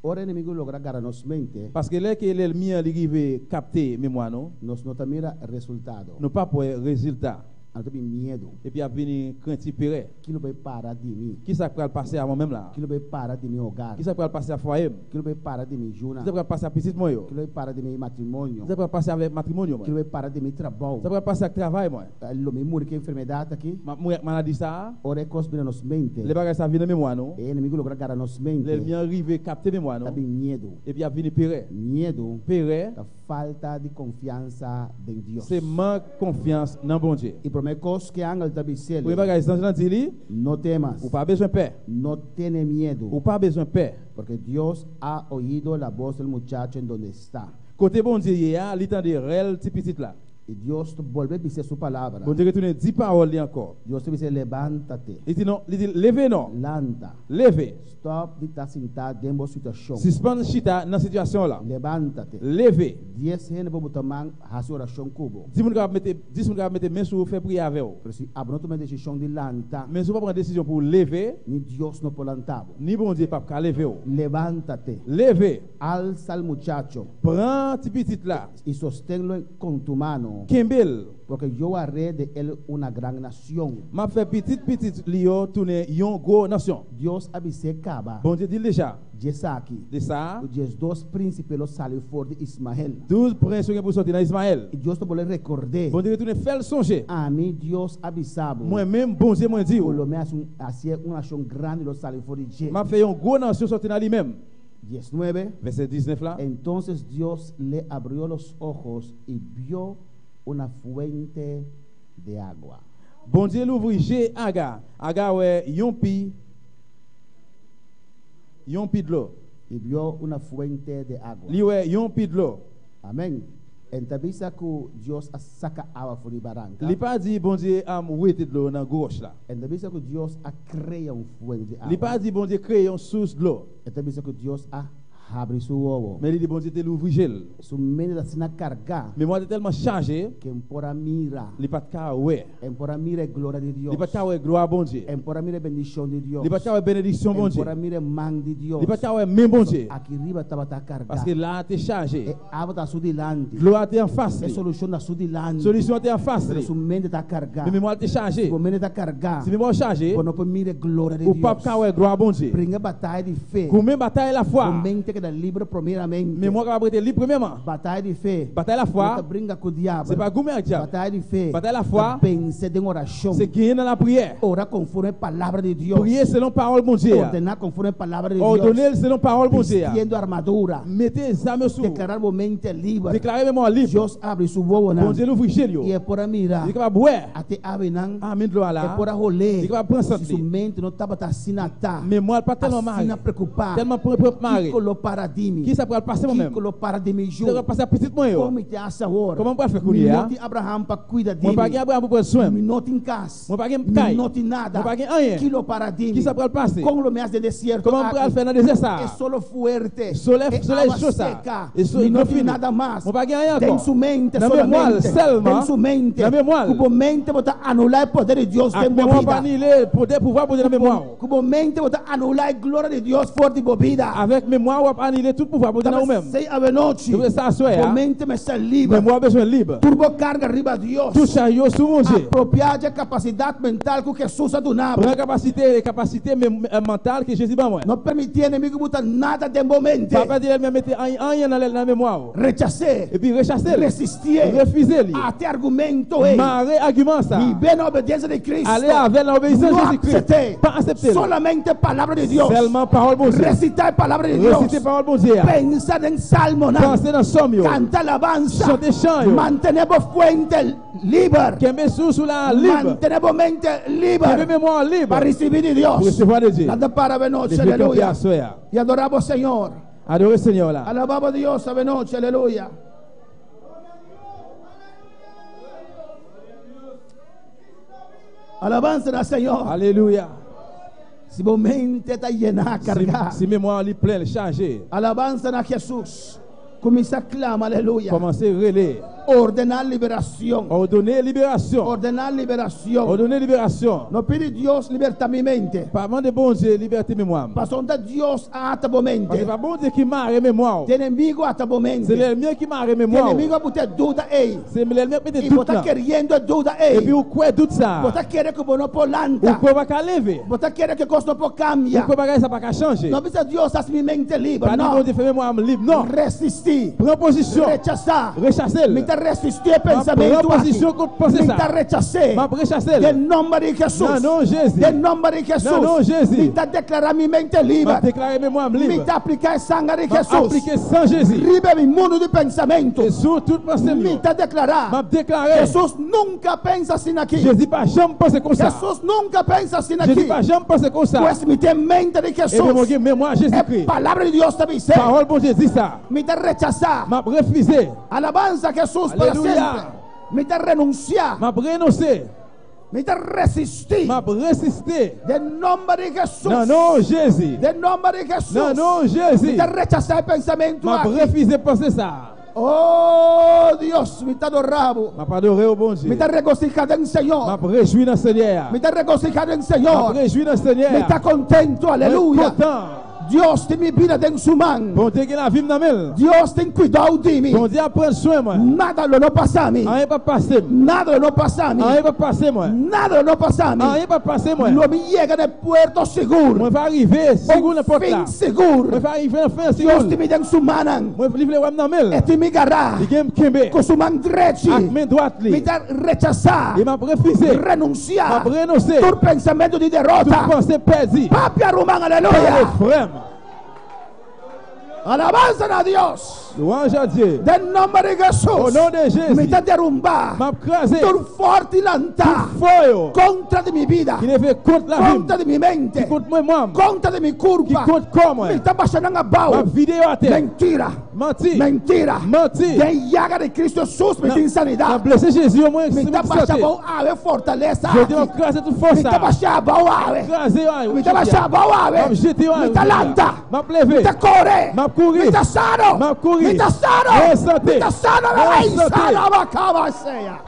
ora enemigu logra gara nos mente. Paske lè ke lèlmi an li rive kapte memwa nou. Nos no ta mira resultado. Nou pap wè rezilta. Anto ta bin miedu. Epi ap vini krenti perè. Ki lo bai para di mi? Kisa k pral pase a mwen menm la a? Ki lo bai para di mi hogar? Kisa k pral pase a fwaye m? Ki lo bai para di mi yunan? Kisa k pral pase a pitit mwen yo? Ki lo bai para di mi matrimonio? Kisa k pral pase avèk matrimonio Ki mwen? lo bai para di mi trabou? Kisa k pral pase ak travay mwen? Lo mi muri ku e enfermedat aki? M ap muri ak maladi sa a? Ora e kos bira nos mente. Lè bagay sa a vin nan memwa nou. E enemigu logra gara nos mente. Lèlmi an rive kapte memwa Ta nou. bin miedu. Epi ap vini perè. Miedu. Perè. Ta falta di konfiansa den Dios. Se mank konfyans nan Bondye. E promé kos ku e angel ta bis'é li. Premye bagay zanj lan di li. No temas. Ou pa bezwen pè. No tene miedu. Ou pa bezwen pè. Porque Dios ha oido la voz del muchacho en donde está. Kote Bondye ye a, li tande rèl ti pitit la. I Dios ta bolbe bis'é su palabra. Bondye retounen di pawòl li ankò. Dios ta bis'é, Lebántate. Li di non, li di l, Leve non. Lanta. Leve. Stòp di ta sintá den bo situashon. Sispann chita nan situashon w la. Lebántate. Leve. Dies hende bo bo ta man hasi orashon ku bo. Di moun kapab mete, 10 moun kapab mete men sou ou fè priyè avè w. Pero si abo no tuma e desishon di lanta. Men si w pa pran desizyon pou w leve. Ni Dios no por lanta bo. Ni Bondye pap ka leve w. Lebántate. Leve. Alsa al muchacho. Pran ti pitit la. I sostenlo con tu mano. Kenbe l. Porque yo haré de él una gran nación. M ap fè pitit pitit li yo tounen yon gwo nasyon. Dios a bis'é kaba. Bondye di l deja. Djesaki. De sa a. Ku 12 prínsipe lo sali for di Ismael. 12 prens yo gen pou sòti nan Ismael. I Dios ta bolbe rekord'é. Bondye retounen fè l sonje. Ami, Dios a bisa bo. Mwen menm, Bondye, mwen di Ku ou. lo mi hasi un hasié un nashon grandi lo sali for di dje. M ap fè yon gwo nasyon sòti nan li menm. 19. Vèsè 19 la. Entonces Dios le abrió los ojos y vio una fuente de agua. Bondye louvri je Aga, Aga wè yon pi, yon pi dlo. Y vio una fuente de agua. Li wè yon pi dlo. Amèn. E n ta bisa ku Dios a saka awa for di baranka. Li pa di Bondye am wete dlo nan gwo wòch la. E n ta bisa ku Dios a krea un fuente di awa. Li pa di Bondye kreye yon sous dlo. E ta bisa ku Dios a habri su wowo. Men li di Bondye te louvri je l. Su mente ta asina kargá. Memwa te tèlman chaje. Ke n por a mira. Li pa t ka wè. E n por a mira e gloria di Dios. Li pa t ka wè glwa Bondye. E n por a mira e bendishon di Dios. Li pa t ka wè benediksyon Bondye. E n por a mira e man di Dios. Li pa t ka wè men Bondye. Pasobra aki riba tabata kargá. Paske la a te chaje. E awa ta su dilanti. Dlo a te anfas li. E solushon ta su dilanti. Solisyon an te anfas li. Pero su mente ta kargá. Men memwa l te chaje. Si bo mente ta kargá. Si memwa w chaje. Bo no por mira e gloria di Dios. Ou pap ka wè glwa Bondye. Bringa bataya di fe. Goumen batay lafwa. Bo mente keda libre promeramente. Memwa kapab rete lib premyèman. Bataya di fe. Batay lafwa. No ta bringa ku diabel. Se pa goumen ak dyab. Bataya di fe. Batay lafwa. Ta vense den orashon. Se genyen nan lapriyè. Ora konforme palabra di Dios. Priye selon pawòl Bondye a. Ordená konforme palabra di Dios. Òdone l selon pawòl Bondye a. Bistiendo armadura. Mete zam yo sou ou. Deklará bo mente liber. Deklare memwa w lib. Dios a habri su wowonan. Bondye louvri je l yo. I e por a mira. Li kapab wè. Ate abenan. A men dlo a la. E por a holé. Li kapab pran sant li. Si su mente no tabata asina atá. Memwa l pa tèlman mare. Asina preokupá. Tèlman mare. Kiko lo para di mi? Kisa pral pase mwen menm? Kiko lo para di mi yu? Kisa pral pase a pitit mwen yo? Kon mi te hasi awor? Kòman m pral fè kounye a? Mi no tin Abraham pa kuida di mi. Mwen pa gen Abraham pou pran swen m. Mi no tin kas. Mwen pa gen kay. Mi no tin nada. Mwen pa gen anyen. Ki lo para di mi? Kisa pral pase? Kon lo mi hasi den desierto aki? Kòman m pral fè nan dezè sa a? E solo fuerte. Solèy E solèy awa cho sa a. seka. E so Mi no dlo tin fini. nada mas. Mwen pa gen anyen ankò. Den su mente Nan memwa l solamente. sèlman. Den su mente. Nan memwa l. Ku bo mente bo ta anulá e poder di Dios Ak den bo memwa w bida. pa anile poder pouvwa Bondye nan memwa w. Ku bo mente bo ta anulá e gloria di Dios for di bo bida. Avèk memwa w ap anile tout pouvwa Bondye nan ou menm. Sei avenochi. Se pou sa aswè Bo a. mente mester liber. Memwa w bezwen lib. Tur bo karga riba Dios. Tur chay yo sou Bondye. Apropiá dje kapasidat mental ku Hesus a duna bo. Pran kapasite e kapasite mental ke Jezi ban mwen. No permití enemigu buta nada den bo mente. Pa pèdi lènmi an mete anyen nan memwa w. Rechas'é. Epi rechase l. Resistié. Refize li. Ate argumento ei. Mare agiman sa. Bib'é na obediensia di Cristo. Ale avè l nan obeyisans No Jezi Kris. aksept'é. Pa asepte l. Solamente palabra di Dios. Sèlman pawòl Bondye. Resitá e palabra di Dios. Resite pawòl Bondye a. Pensa den salmonan. Panse nan sòm yo. Kanta alabansa. Chante chan yo. Mantené bo fuente liber. Kenbe sous ou la lib. Mantené bo mente liber. Kenbe memwa w lib. Pa risibí di Dios. Pou resevwa de Dye. Lanta para avenochi. Leve kanpe Aleluya. aswè a. I adorá bo Señor. Adore Señor la. Alabá bo Dios avenochi, aleluya. Alabanza na Señor. Aleluya. Si bo mente ta yená, kargá. Si memwa li plen, li chaje. Alabanza na Jesús. Kuminsá klama, aleluya. Kòmanse rele. Ordená liberashon. Òdone liberashon. Ordená liberashon. Òdone liberashon. No pidi Dios libertá mi mente. Pa mande Bondye libète memwa m. Pasobra ta Dios a ata bo mente. Paske pa Bondye ki mare memwa w. Te enemigu a ata bo mente. Se lèlmi an ki mare memwa w. Te enemigu a buta e duda ei. Se lèlmi an ki mete I bo dout ta lan. keriendo e duda ei. Epi ou kwè dout sa a. Bo ta kere ku bo no por lanta. Ou kwè ou pa ka leve. Bo ta kere ku kos no por kambia. Ou kwè bagay sa pa ka chanje. No bisa Dios hasi mi mente liber. Pa di No. Bondye fè memwa m lib. Non. Resistí. Pran pozisyon. Rechasá. Rechase l. Mi ta resistí e M ap pran pensamentu aki. pozisyon kont panse Mi sa ta rechas'é. M ap rechase l. Den nomber di Hesus. Nan non Jezi. Den nomber di Hesus. Nan non Jezi. Mi ta deklará mi mente M liber. ap deklare memwa m lib. Mi ta apliká e sanger di M ap Hesus. aplike san Jezi. Riba mi mundu di pensamentu. E sou tout panse m yo. Mi ta deklará. M ap deklare. Hesus nunka pensa asina aki. Jezi pa janm panse konsa. Hesus nunka pensa asina aki. Jezi pa janm panse konsa. Pues mi tin mente di Hesus. Epi mwen gen memwa Jezi Kri. E palabra di Dios ta bis'é. Pawòl Bondye di sa. Mi ta rechasá. M ap refize. Alabansa Hesus para Aleluya. siempre. Mi ta renunsiá. M ap renonse. Mi ta resistí. M ap resiste. Den nomber di Hesus. Nan non Jezi. Den nomber di Hesus. Nan non Jezi. Mi ta rechasá e pensamentu M ap aki. refize panse sa a. Oh Dios, mi ta adorá bo. M ap adore ou Bondye. Mi ta regosihá den Señor. M ap rejwi nan Senyè a. Mi ta regosihá den M Señor. ap rejwi nan Senyè a. Mi ta kontentu, aleluya. Mwen kontan. Dios tin mi bida den su man. Bondye gen lavi m nan men l. Dios tin kuidou di mi. Bondye ap pran swen mwen. Nada lo no pasa mi. Anyen pap pase m. Nada lo no pasa mi. Anyen pap pase mwen. Nada lo no pasa mi. Anyen pap pase mwen. Lo mi yega na e puerto sigur. Mwen va rive sigur nan pòt la. Un fin sigur. Mwen va rive nan fen an sigur. Dios tin mi den su mannan. Mwen li vle wè m nan men l. E tin mi gará. Li gen m kenbe. Ku su man drechi. Ak men dwat li. Mi ta rechasá. E m ap refize. Renunsiá. M ap renonse. Tur pensamentu di derota. Tout panse pèdi. Papia ruman, aleluya. Pale frè m. Alabanza na Dios. Louange à Dieu. Den nòmber di Hesus. Au nom de Jésus. Mi ta derumbá. M ap kraze. Tur fòrti lantá. Tout fò yo. Kontra di mi bida. Ki leve kont lavi m. Kontra di mi mente. Ki kont memwa m. Kontra di mi kurpa. Ki kont kò mwen. Mi ta basha nan abou. M ap vide yo atè. Mentira. Manti. Mentira. Manti. Den yaga di Cristo Jesus mi tin sanidad. Nan blese Jezi yo mwen Mi ta basha abou awe fortalesa Jodi aki. map kraze tout fòs Mi sa. ta basha abou awe. Kraze yo awe. Mi ta basha abou awe. Map jete yo awe. Mi ta lanta. Map leve. Mi ta kore. Map kouri. Mi ta sano. Map kouri. Mi ta sano. Mwen sante. Mi ta sano. Mwen sante. Sarabakabaseya.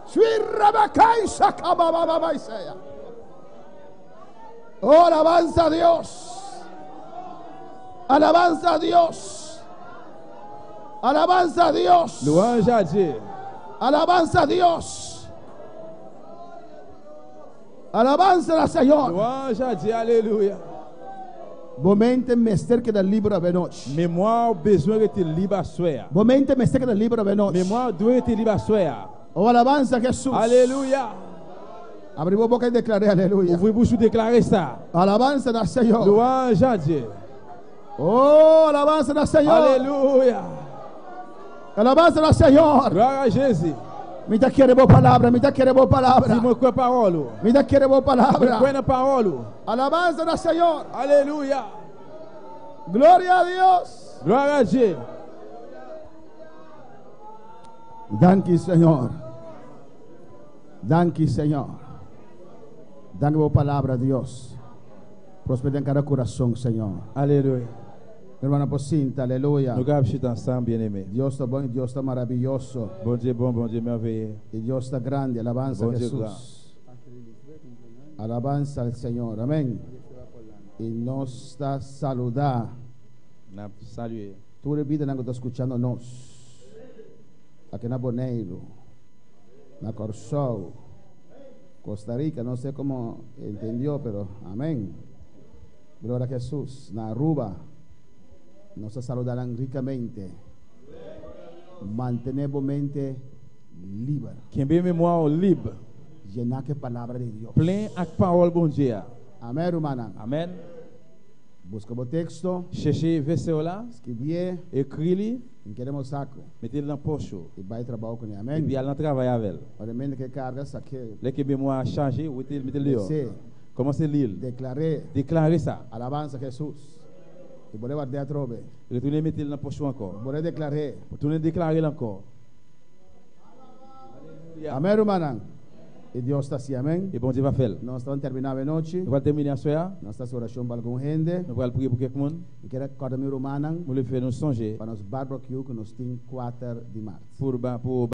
Suirabakaisakabababaiseya. Oh, alabanza a Dios. Alabanza a Dios. Alabanza a Dios. Louange a Dieu. Alabanza a Dios. Alabanza al Señor. Louange a Dieu. Alléluia. Bo mente mester keda liber avenochi. Memwa ou bezwen rete lib aswè a. Bo mente mester keda liber avenochi. Memwa ou dwe rete lib aswè a. Oh, alabanza a Jesús. Alelouya. Abri bo boka i deklar'é, aleluya. Ouvri bouch ou deklare sa. Alabanza na Señor. Louange a Dieu. Oh, alabanza na Señor. Alelouya. Alabanza na Señor. Gloire a Jésus. Mi ta kere bo palabra, mi ta kere bo palabra. Di mwen kwè pawòl ou. Mi ta kere bo Mwen palabra. kwè nan pawòl ou. Alabanza na Señor. Alelouya. Gloria a Dios. Gloire a Dieu. Danki Señor. Danki Señor. Danki bo palabra Dios. Prospera den kada kurason Señor. Aleluya. Mi hermano por sinta, aleluya. Nou kapab chita ansanm, byeneme. Dios ta bon y Dios ta maraviyoso. Bondye bon, Bondye mèveye. Y Dios ta grandi, alabanza Bondye Jesús. gran. Alabanza al Señor, amén. Y nos ta saluda. Nap salye. Tur e bidanan ku ta skuchando nos aki na Boneiru, na Kòrsou, Costa Rica, no sé komo entendió, pero amén. Gloria a Jesús. Na Aruba, nos ta saluda nan rikamente. Mantené bo mente liber. Kenbe memwa w lib. Yená ku e Palabra di Dios. Plen ak pawòl Bondye a. Amén, rumannan. Amén. Buska bo teksto. Chèche vèsè w la. Skibié. Ekri li. N kere mo saku. Mete l nan pòch ou. I bai trabou kuné. Amèn. Epi al nan travay avè l. Ora mente ke karga sak'é. Lè ke memwa a chaje, wete l, mete l deyò. Les'é. Kòmanse li l. Deklar'é. Deklare sa. Alabansa Hesus. I bo leba atrobe. Retounen mete l nan pòch ou ankò. Bo le deklar'é. Tounen deklare l ankò. Alelouya. Amèn rumannan. I Dios ta hasi, amèn. I Bondye va fè l. Nos ta ban terminá avenochi. Nou pral tèmine aswè a. Nos ta hasi orashon pa algun hende. Nou pral priye pou kèk moun. Mi kere kòrda mi rumannan. Mwen vle fè nou sonje. Pa nos barbecue ku nos tin kuater di mart. Pou ba pou.